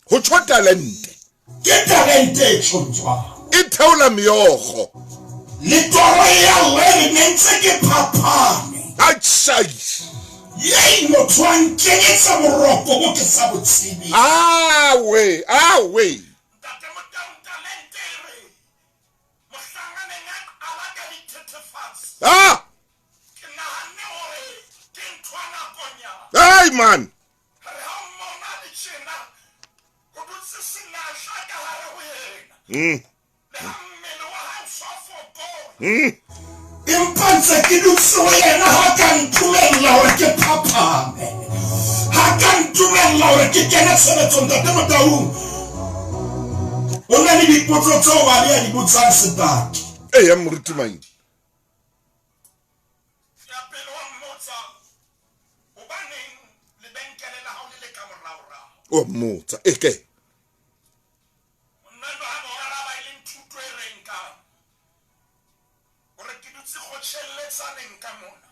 Ho tjho talente. Ke talente e tjhong jwang? E theola meokgo. Le toro ya lere ne ntse ke phaphame. Atjhai. Yei motho a nkenyetsa boroko bo ke sa bo tsebeng. Awe, awe. Ntate Motaung talente e re mohlang a neng a qala ka dithethefatsi. Ah! Ke nahanne hore ke ntho ya nakonyana. Hey man. Re ha o mmona le tjena, ho dutse senatla ka hare ho yena. Le ha mmele wa hae o sa fokola. Empa ntse ke dutse ho yena ha ka ntumella hore ke phaphame. Ha ka ntumella hore ke kene tshebetsong. Ntate Motaung, o na le dipotso tseo a di a di botsang setaki. Eya, Moruti Maine. Ya pele wa mmotsa, Hobaneng lebenkele la hao le le ka moraorao? Wa mmotsa, Eke. Monna enwa ha mo araba e leng thuto e re nkang, o re ke dutse kgotjhelletsaneng ka mona.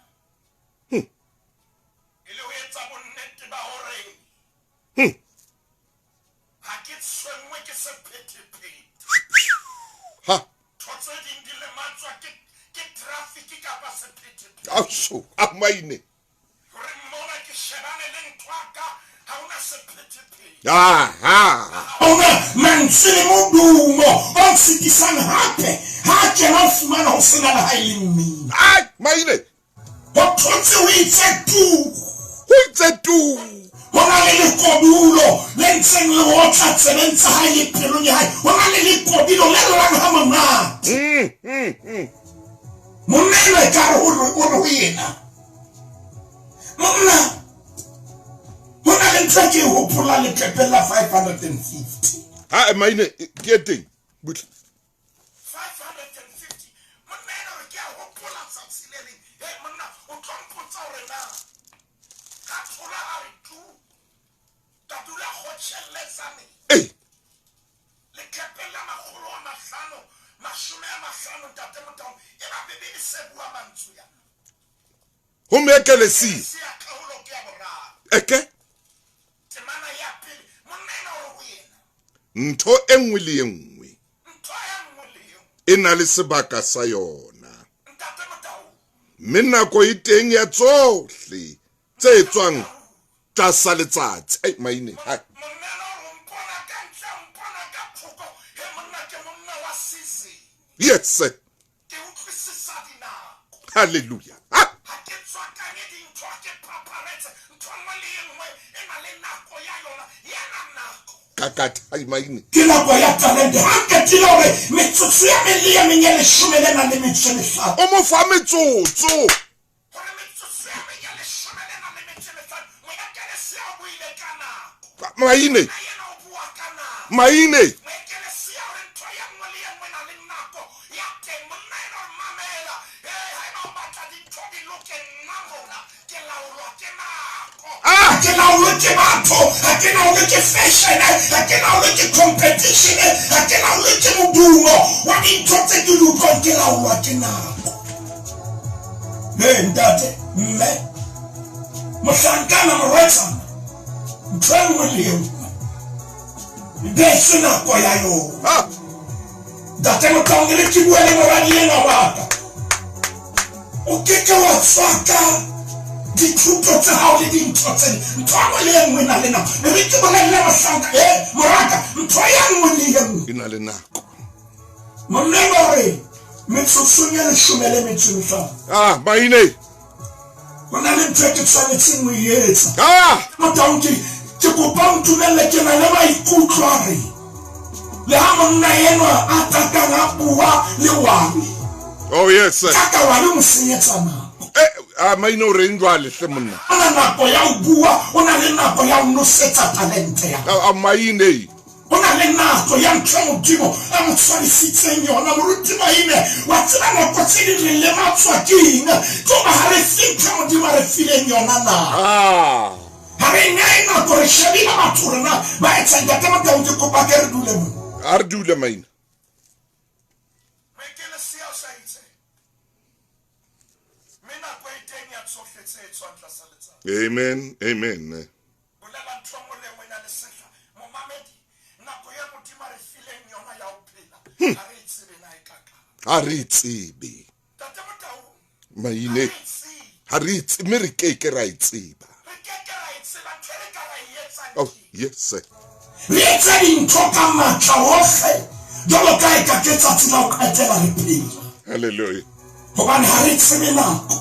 E le ho etsa bonnete ba hore ha ke tshwenngwe ke sephethephethe. Ha. Ntho tse ding di lematswa ke ke traffic kapa sephethephethe. Aso, a maine. Hore mona ke shebane le ntho ya ka, ha hona sephethephethe. Aha. Ha hona mantswe le modumo o ntshitisang hape ha a kena o fumana ho sena le ha e le mmino. Ai, maine. Ho thotse ho itse tu. Ho itse tu. Ho na le lekodulo le ntseng le otla tsebeng tsa hae le pelong ya hae. Ho na le lekodilo le llang ha monate. Monna enwa ekare o re o re ho yena, Monna, ho na le ntho e ke e hopolang leqepheng la 550. Ha maine ke e teng. Butle. 550 monna ena re ke a hopola tsatsi le leng he monna o tlo mpotsa hore na ka thola a re tu ka dula kgotjhelletsaneng Ei. leqepheng la 550 ntate Motaung e ba Bibele se bua mantswe ana Ho moekelesia. Esia kgaolo ke ya boraro Eke. temana ya pele monna ena o re ho yena Ntho e nngwe le e nngwe ntho e nngwe le e nngwe e na le sebaka sa yona. ntate Motaung Mme nako e teng ya tsohle tse etswang tlasa letsatsi. Ei, maine. Hai. Monna ena o re o mpona ka ntle o mpona ka thoko he monna ke monna wa season Yes. sir. ke utlwisisa dinako Hallelujah. Ha. ha ke tswakanye dintho ha ke phapharetse ntho e nngwe le e nngwe e na le nako ya yona yena nako Kakata. Hai maine. ke nako ya talente ha qetile hore metsotso ya meng le ya meng ya leshome le nang le metso e mehlano O mo fa metsotso. hore metsotso ya meng ya leshome le nang le metso e mehlano moekelesia o buile ka nako Maine. na yena o bua ka nako Maine. moekelesia hore ntho e nngwe le e nngwe e na le nako ya teng monna ena o re mamela ee ha eba o batla dintho di loke nna mona ke laolwa ke nako Ah. ha ke laolwe ke batho ha ke laolwe ke fashion ha ke laolwe ke competition ha ke laolwe ke modumo wa dintho tse ke di utlwang ke laolwa ke nako ee ntate mme mohlankana morwetsana ntho e nngwe le e nngwe e beetswe nako ya yona Ah. ntate Motaung e re ke bue le moradi enwa wa ka o keke wa tswaka dithuto tsa hao le dintho tse ding. Ntho e nngwe le e nngwe e na le nako e re ke bolelle mohlanka e moraka ntho e nngwe le e nngwe E na le nako. monna enwa o re metsotsong ya leshome le metso e mehlano Ah, maine. ho na le ntho e ke tshwanetseng ho e etsa Ah. Motaung ke ke kopa o ntumelle ke na le maikutlo a re le ha monna enwa a tatang a bua le wale Oh yes. sir. ka ka wale o mo senyetsa nako Eh, ah maine o reng jwale hle monna. o na nako ya ho bua o na le nako ya ho nosetsa talente ya Ah, ah, maine. o na le nako ya ntho e modimo a mo tshwarisitseng yona moruti maine wa tseba nako tse ding re lematswa ke eng ke hoba ha re fe ntho e modimo a re fileng yona nako Ah. ha re nyae nako re shebile batho rena ba etsang ntate Motaung ke kopa ke re dule mona A re dule maine. Moekelesia o sa itse mme nako e teng ya tsohle tse etswang tlasa letsatsi Amen. Amen. bolela ntho e nngwe le e nngwe e na le sehla momamedi Ha re tsebe maine, ha re tsebe, mme re ke ke ra e tseba. Oh yes sir. Re etse dintho ka matla ohle jwalo ka e ka ke tsatsi la ho qetela re phela. Hallelujah. Hobane ha re tsebe nako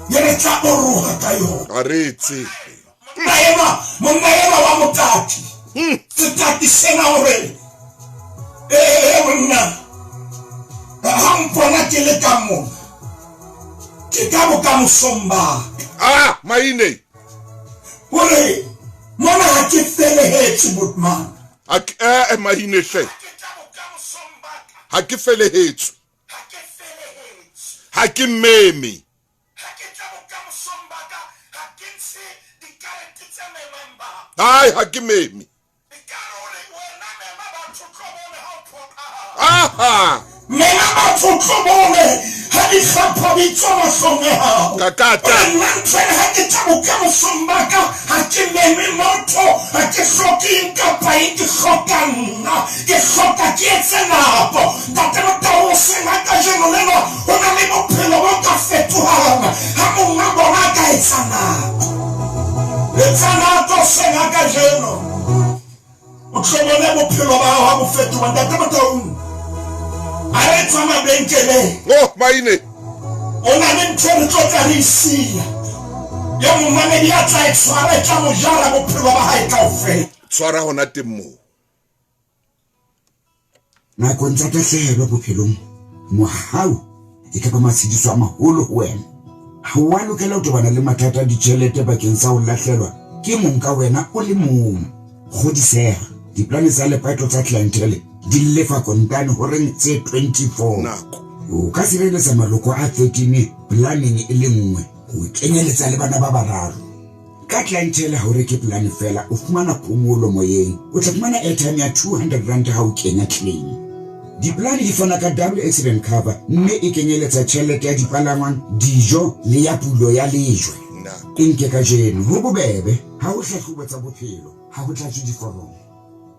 ye re tla oroha ka yona. Ha re tsebe. Monna enwa wa motaki, setaki sena hore ee monna, ha mpona ke le ka mona, ke ka bokamosong ba ka. Ah, maine. Hore mona ha ke felehetswe botman. Ha ke maine hle. Ha ke felehetswe. Ha ke meme. Hai, ha ke meme. Aha. Mema batho tlo bone ha dihlopha di tswa mahlong a hao. Kakata. Ore nna nthwena ha ke tla bokamosong ba ka, ha ke meme motho, ha ke hloke eng kapa eng, ke hloka nna, ke hloka ke etse nako. Ntate Motau, hoseng ha kajeno lena ho na le bophelo bo ka fetohang ha monga bona a ka etsa nako. Etsa nako hoseng ha kajeno. O tlo bone bophelo ba hao ha bo fetoha. Ntate Motaung, a re tswa mabenkeleng. Oh, maine. O na le ntho e re tlo tla re e siya. Eo momamedi a tla e tshwara, e tla mo jara bophelo ba hae kaofela. Tshwara hona teng moo. Nakong tsa tahlehelo bophelong, mohau e ka ba matshediso a maholo ho wena. Ha o a lokela ho tobana le mathata a ditjhelete bakeng sa ho lahlelwa ke mong ka wena o le mong. Kgodiseha, diplane tsa lepato tsa Clientele di lefa kontane horeng tse 24. Nako. O ka sireletsa maloko a 13 planeng e le nngwe, ho kenyeletsa le bana ba bararo. Ka Clientele ha o reke polane feela, o fumana phomolo moyeng. O tla fumana airtime ya R200 ha o kenya claim. Dipolane di fana ka double accident cover mme e kenyeletsa tjhelete ya dipalangwang, dijo le ya pulo ya lejwe. E nke kajeno, ho bobebe, ha ho hlahlobo tsa bophelo, ha ho tlatswe diforomo.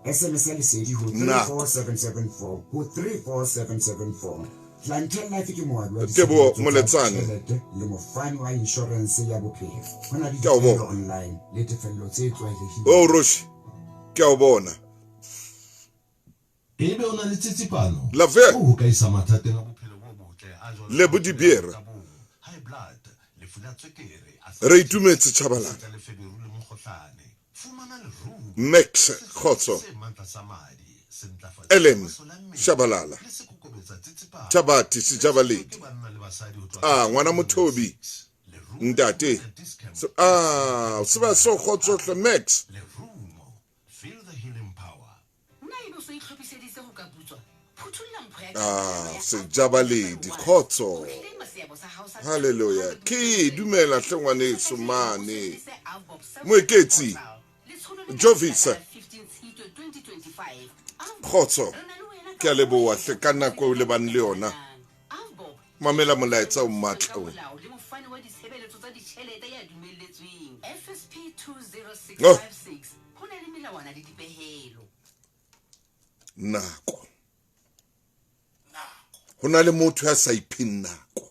SMS ya Lesedi ho 34774 ho 34774. Clientele Life ke moabi wa Teboho ditshebeletso tsa Moletsane. ditjhelete le mofani wa inshorense ya bophelo. Ho na le Ke a o dituelo bona. online le tefello tse tlwaelehileng. Oh, Roshi, ke a o bona. Ebe o na le tsitsipano? Lave. Hoo ho ka isa mathateng a bophelo bo botle a jwalo ka Lebo lefu la Dibiere. ka bong, high blood, lefu la tswekere, Re arthritis, itumetse Chabalala. esita le feberu le mokgohlane. Fumana lerumo, Max sehlopha Khotso. se matla sa madi, se ntlafatsa Ellen masole a mmele Shabalala. le se kokobetsa tsitsipano. Thabati Se Sejabaledi. ke banna le basadi ho tloha Ah, ka ngwana Mothobi. 2006. Lerumo Ntate. le fumana discount So, ah, se ba so khotso hle Max. Lerumo, feel the healing power. Na ebe o so itlhophiseditse ho ka putswa? Phuthulla mpho ya Ah, karolelano ya Sejabaledi, Alpha khotso. Ho claima seabo sa hao sa Hallelujah. 200 Ke million dumela hle rand. ngwaneso Kajeno o mane. sebedise Avbob self-service Moeketsi. portal. Letsholo lena le Jovis. qala 15 Tshitwe 2025. Avbob, Khotso. re na le wena Ke a ka leboha hohle hle ka nako eo lebang le yona. Avbob, Mamela molaetsa o matla ka o. molao le mofani wa ditshebeletso tsa ditjhelete ya dumelletsweng. FSP 20656. Oh. Ho na le melawana le dipehelo. Nako. Ho na le motho ya sa ipheng nako.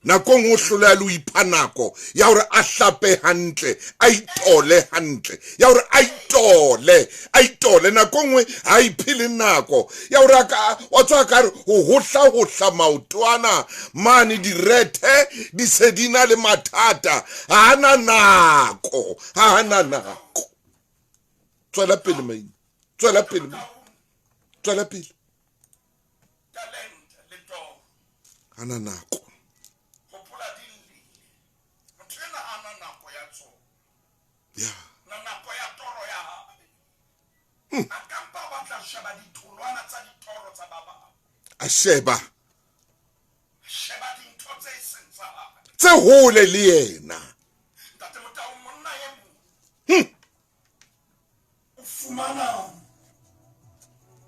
Nakong o hloleha le ho ipha nako ya hore a hlape hantle, a itole hantle, ya hore a itole, a itole. Nako nngwe ha iphe le nako ya hore a ka, wa tswa ka re ho hohla hohla maotwana mane direthe di se di na le mathata. Ha ana nako, ha ana nako. Tswela pele maine, tswela pele maine, tswela pele. Hana nako. Ya. A sheba tse hole le yena. O fumana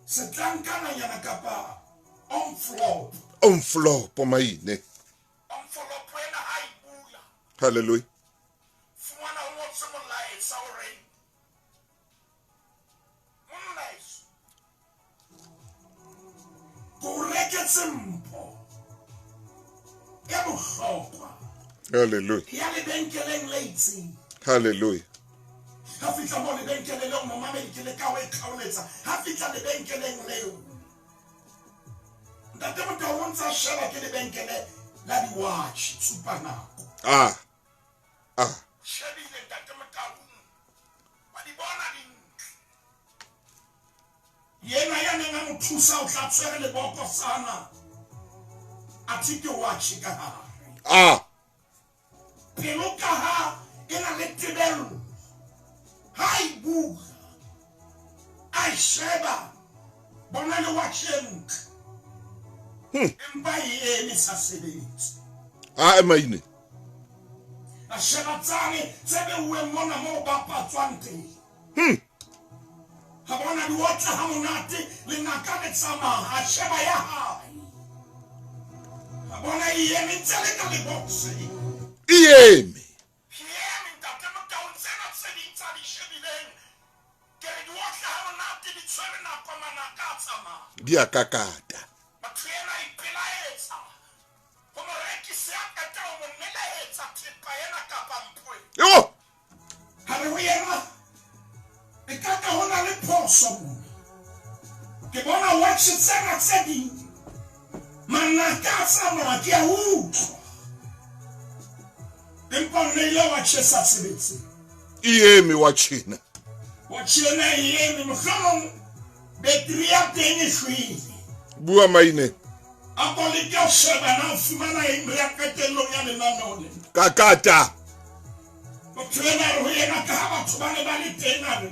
setlankananyana kapa envelope. Envelope maine. Envelope ena ha e bula. Hallelujah. Fumana o ngotswe molaetsa o reng, monna Ke o reketse mpho e bohlokwa. Hallelujah. Ya lebenkeleng le itseng. Hallelujah. Ha fihla mo lebenkeleng leo, momamedi, ke leka ho e kgaoletsa. Ha fihla lebenkeleng leo, Ntate Motau, o ntse a sheba, ke lebenkele la di-watch, tshupa nako. Ah. Ah. Shebile Ntate Motau, wa di bona dintle. Yena ya neng a mo thusa o tla tshwere lebokosana, athe ke watch ka hare. Ah. Pelo ka ha e na le tebello, ha e bula, a e sheba, bona le watch e ntle, empa e eme sa sebetse. Ah, maine. A sheba tsane tse beuweng mona moo bapatswang teng. Ha bona di otla ha monate, lenaka le tsamaya. A sheba ya hae, a bona e eme, ntse le ka lebokoseng. E eme. E eme, Ntate Motau. Tsena tse ding tsa di shebileng, ke re di otla ha monate, di tshwere nako, manaka a tsamaya. Di a kakata. Motho ena a ipelaetsa ho morekisi a qeta ho mo nelehetsa thepa ena kapa mpho ena. Yo. Ha re ho yena, e ka ka ho na le phoso mona. Ke bona watch tsena tse ding, manaka a tsamaya, ke a utlwa, empa o nneile watch e sa sebetseng. E eme watch ena. Watch ena e eme, mohlomong beteri ya teng e shwele. Bua maine. A ko leke ho sheba na o fumana eng, re ya qetellong ya lenaneo lena. Kakata. Motho ena a re ho yena, ka ha batho ba ne ba le teng, a re,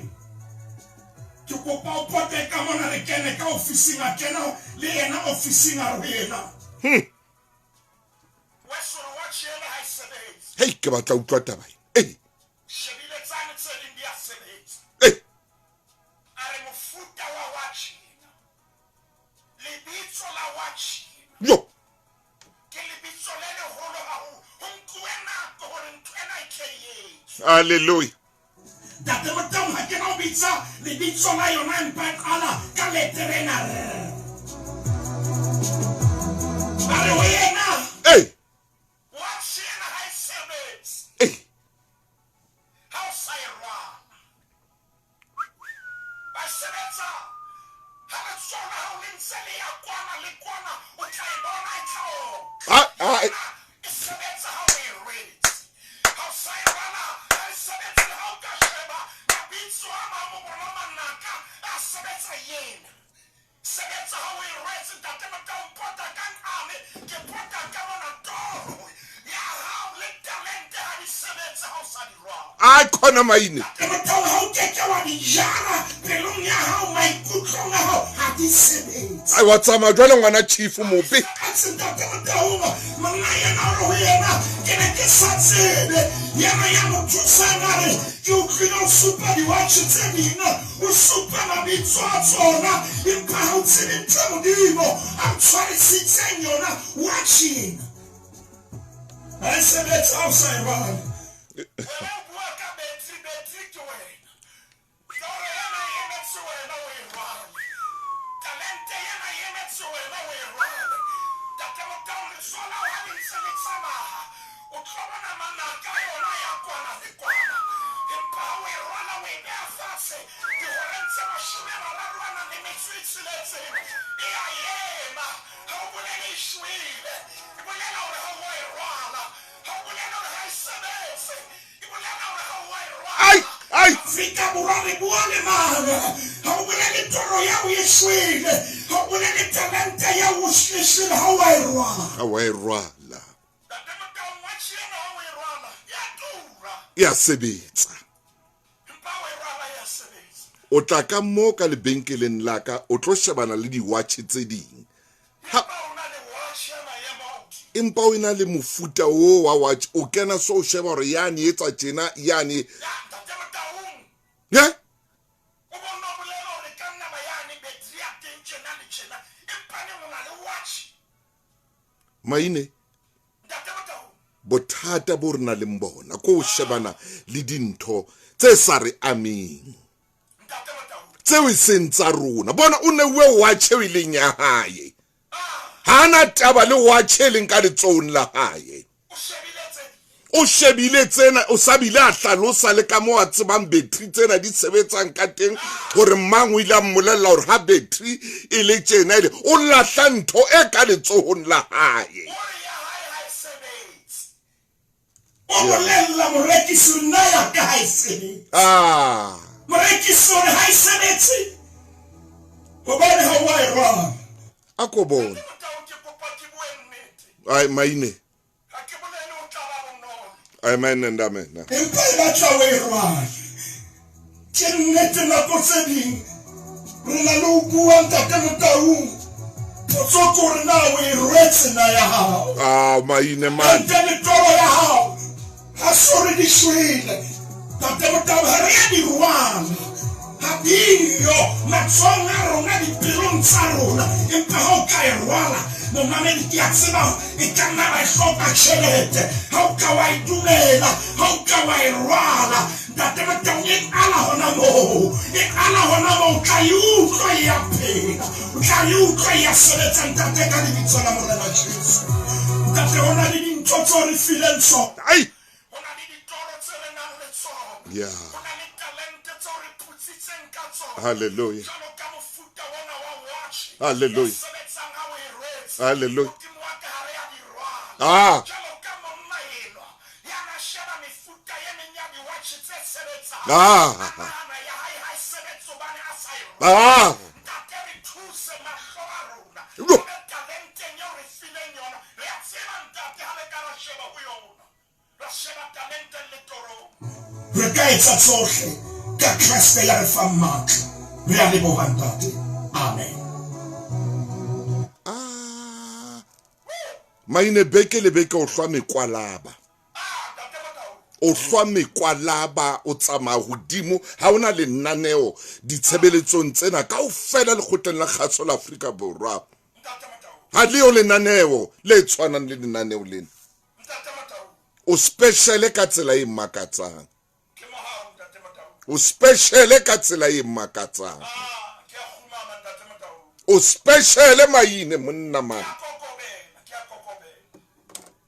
ke kopa o pote ka mona, re kene ka ofising. A kena le yena ofising, a re ho yena, Weso re watch ena ha e sebetse. Hei, ke batla utlwa taba ena. Ei. Shebile tsane tse ding di a sebetsa. Ei. A re mofuta wa watch ena, lebitso la watch ena, Yo. ke lebitso le leholo haholo. Ho nkuwe nako hore ntho ena e tle e etswe. Hallelujah. Ntate Motau, ha ke na ho bitsa lebitso la yona, empa e qala ka letere ena R. A re ho yena, Ei. watch ena ha e sebetse Ei. ha o sa e rwala. Ba sebetsa ha letsoho la hao le ntse le ya kwana le kwana, o tla e bona e tla otla. Ah, ah. E sebetsa ha o e rwetse. Ha o sa e rwala, ha e sebetse. Le ha o ka sheba mabitso a mang, o bona manaka a sebetsa yena. Sebetsa ha o e rwetse. Ntate Motau, mpota ka nqane, ke pota ka mona, toro ya hao le talente ha di sebetse ha o sa di rwala. A khona maine. Ntate Motau, ha o keke wa di jara pelong ya hao, maikutlong a hao, ha di sebetse. Ai, wa tsamaya jwale ngwana chief mope. Atse Ntate Motaung, monna yena o re ho yena, ke ne ke sa tsebe. Yena ya mo thusang a re, ke utlwile o supa di-watch tse ding, o supa mabitso a tsona, empa ha o tsebe ntho e Modimo a o tshwarisitseng yona. Watch ena ha e sebetse ha o sa e rwale. Wena o bua ka battery, battery ke wena. Toro ena e emetse wena o e rwale. Talente ena e emetse wena o e rwale. Ntate Motau, letsoho la hao ha le ntse le tsamaya, o tlo bona manaka a yona ya kwana le kwana. Empa ha o e rwala, o e beha fatshe, dihoreng tse 36, e a ema. Ha o bolele e shwele, e bolela hore ha o a e rwala. Ha o bolele hore ha e sebetse, e bolela hore ha o a e rwala. Ai, ai. Afrika Borwa, re bua le mang? Ha o bolele toro ya o e shwele, ha o bolele talente ya o e shwele ha o a e rwala. Ha wa e rwala. Ntate Motau, watch ena ha o e rwala ya tura, E a sebetsa. empa ha o e rwala ya sebetsa. O tla ka mo ka lebenkeleng la ka, o tlo shebana le di-watch tse ding. Ha Empa o na le watch ya maemo a hodimo. Empa o ena le mofuta o wa watch, o kena so o sheba hore yane etsa tjena, yane. Ya Ntate Motaung, Ye? o bona o bolela hore ka nna ba yane battery ya teng tjena le tjena, empa neng o na le watch. Maine. Ntate Motaung, Bothata bo re nang le bona ko ho shebana le dintho tse sa re ameng, Ntate Motaung, tseo e seng tsa rona. Bona o neuwe watch eo e leng ya hae. Ha a na taba le watjhe e leng ka letsohong la hae. O shebile tsena, o sa bile a hlalosa le ka moo a tsebang betri tsena di sebetsang ka teng, hore mang o ile a mmolella hore ha betri e le tjena ele, o lahla ntho e ka letsohong la hae. O bolella morekisi nna ya ka ha e sebetse. Ah. Morekisi o re ha e sebetse hobane ha wa e rwala. A ko bone. Ai maine. Amen and amen. Empa e batla o e rwale. Ke nnete nako tse ding re na le ho bua Ntate Motaung. Potso ke hore na o e rwetse na ya hao. Ah, maine man. Ntate le toro ya hao ha se hore di shwele. Ntate Motaung ha re ya di rwala. Ha diyo matsohong a rona dipelong tsa rona, empa ha o ka e rwala momamedi, ke a tseba e ka nna ba e hloka tjhelete. Ha o ka wa e dumela, ha o ka wa e rwala, Ntate Motaung, e qala hona moo, e qala hona moo. O tla e utlwa e ya phela, o tla e utlwa e ya sebetsa, ntate, ka lebitso la Morena Jesu. Ntate, ho na le dintho tseo re fileng tsona. Ai. Ho na le ditoro tse re nang le tsona. Yeah. Ho na le talente tseo re phutsitseng ka tsona. Hallelujah. Jwalo ka mofuta ona wa watch. Hallelujah. E sebetsang ha o e rwetse. Hallelujah. Modimo wa ka ha re a di rwala. Ah. Jwalo ka monna enwa ya na sheba mefuta e meng ya di-watch tse sebetsang. Ah. A nahana ya hae ha e sebetse hobane a sa e rwala. Ah. Ntate, re thuse mahlo a rona. Yo. Re talenteng eo re fileng yona. Re a tseba, ntate, ha re ka ra sheba ho yona. Ra sheba talenteng le torong. Re ka etsa tsohle ka Kreste ya re fang matla. Re a leboha, ntate. Amen. Ah. Maine beke le beke o hlwa mekwalaba. O hlwa mekwalaba, o tsamaya hodimo, ha ona lenaneo ditshebeletsong tsena kaofela lekgotleng la kgaso la Afrika Borwa. Ha leo lenaneo le tshwanang le lenaneo lena. O special ka tsela e makatsang. O special ka tsela e makatsang. O special maine monna man.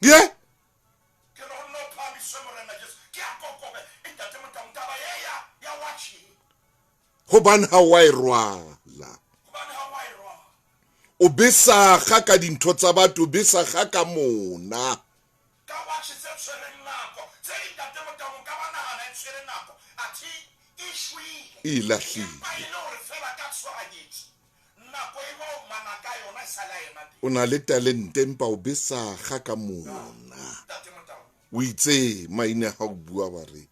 Yeah. Hobane ha wa e rwala. O besaga ka dintho tsa batho, o besaga ka mona. Ka watch tse tshwereng nako, tse ding Ntate Motaung ka ba nahana e tshwere nako, athe e shwele. E lahlile. Empa e le hore fela ka tshohanyetso, nako e moo manaka a yona e sale a ema teng. O na le talente empa o besaga ka mona. Ntate Motaung. O itse maine ha o bua wa re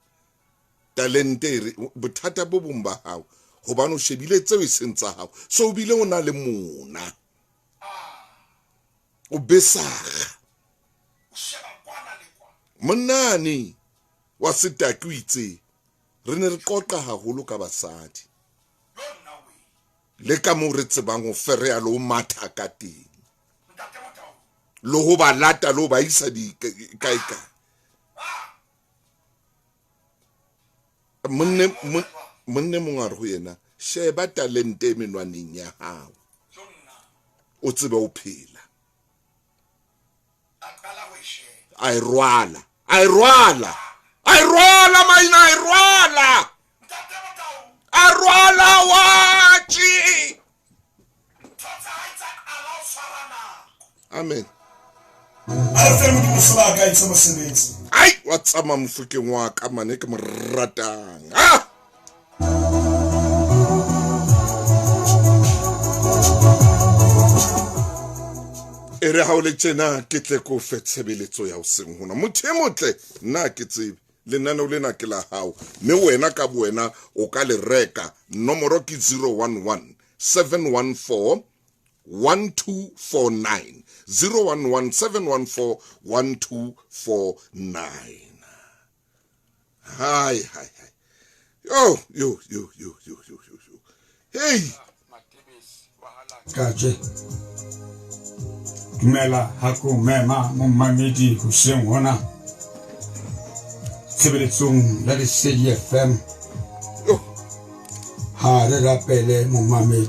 talente e re bothata bo bong ba hao hobane o shebile tseo e seng tsa hao, so o bile o na le mona. O besaga. Monnane wa setaki o itse re ne re qoqa haholo ka basadi le ka moo re tsebang ho fereya le ho matha ka teng le ho ba lata le ho ba isa di kae kae. Monne mong a re ho yena, sheba talente e menwaneng ya hao, o tsebe ho phela. A e rwala, a e rwala, a e rwala maina, a e rwala, a rwala watjhe. Amen. A re fe Modimo sebaka a etse mosebetsi. Ai, wa tsamaya mofokeng wa ka mane ke mo ratang. Ah! E re ha o le tjena ke tle ko fe tshebeletso ya hoseng hona. Motho e motle nna ke tsebe lenaneo lena ke la hao, mme wena ka bowena o ka le reka. Nomoro ke 011 714 1249. 011 714 1249. Hai, hai, hai. Yo, yo, yo, yo, yo, yo, yo, yo. Hey. Kaje. Dumela ha ko mema momamedi hoseng hona tshebeletsong ya Lesedi FM. Ha re rapele momamedi.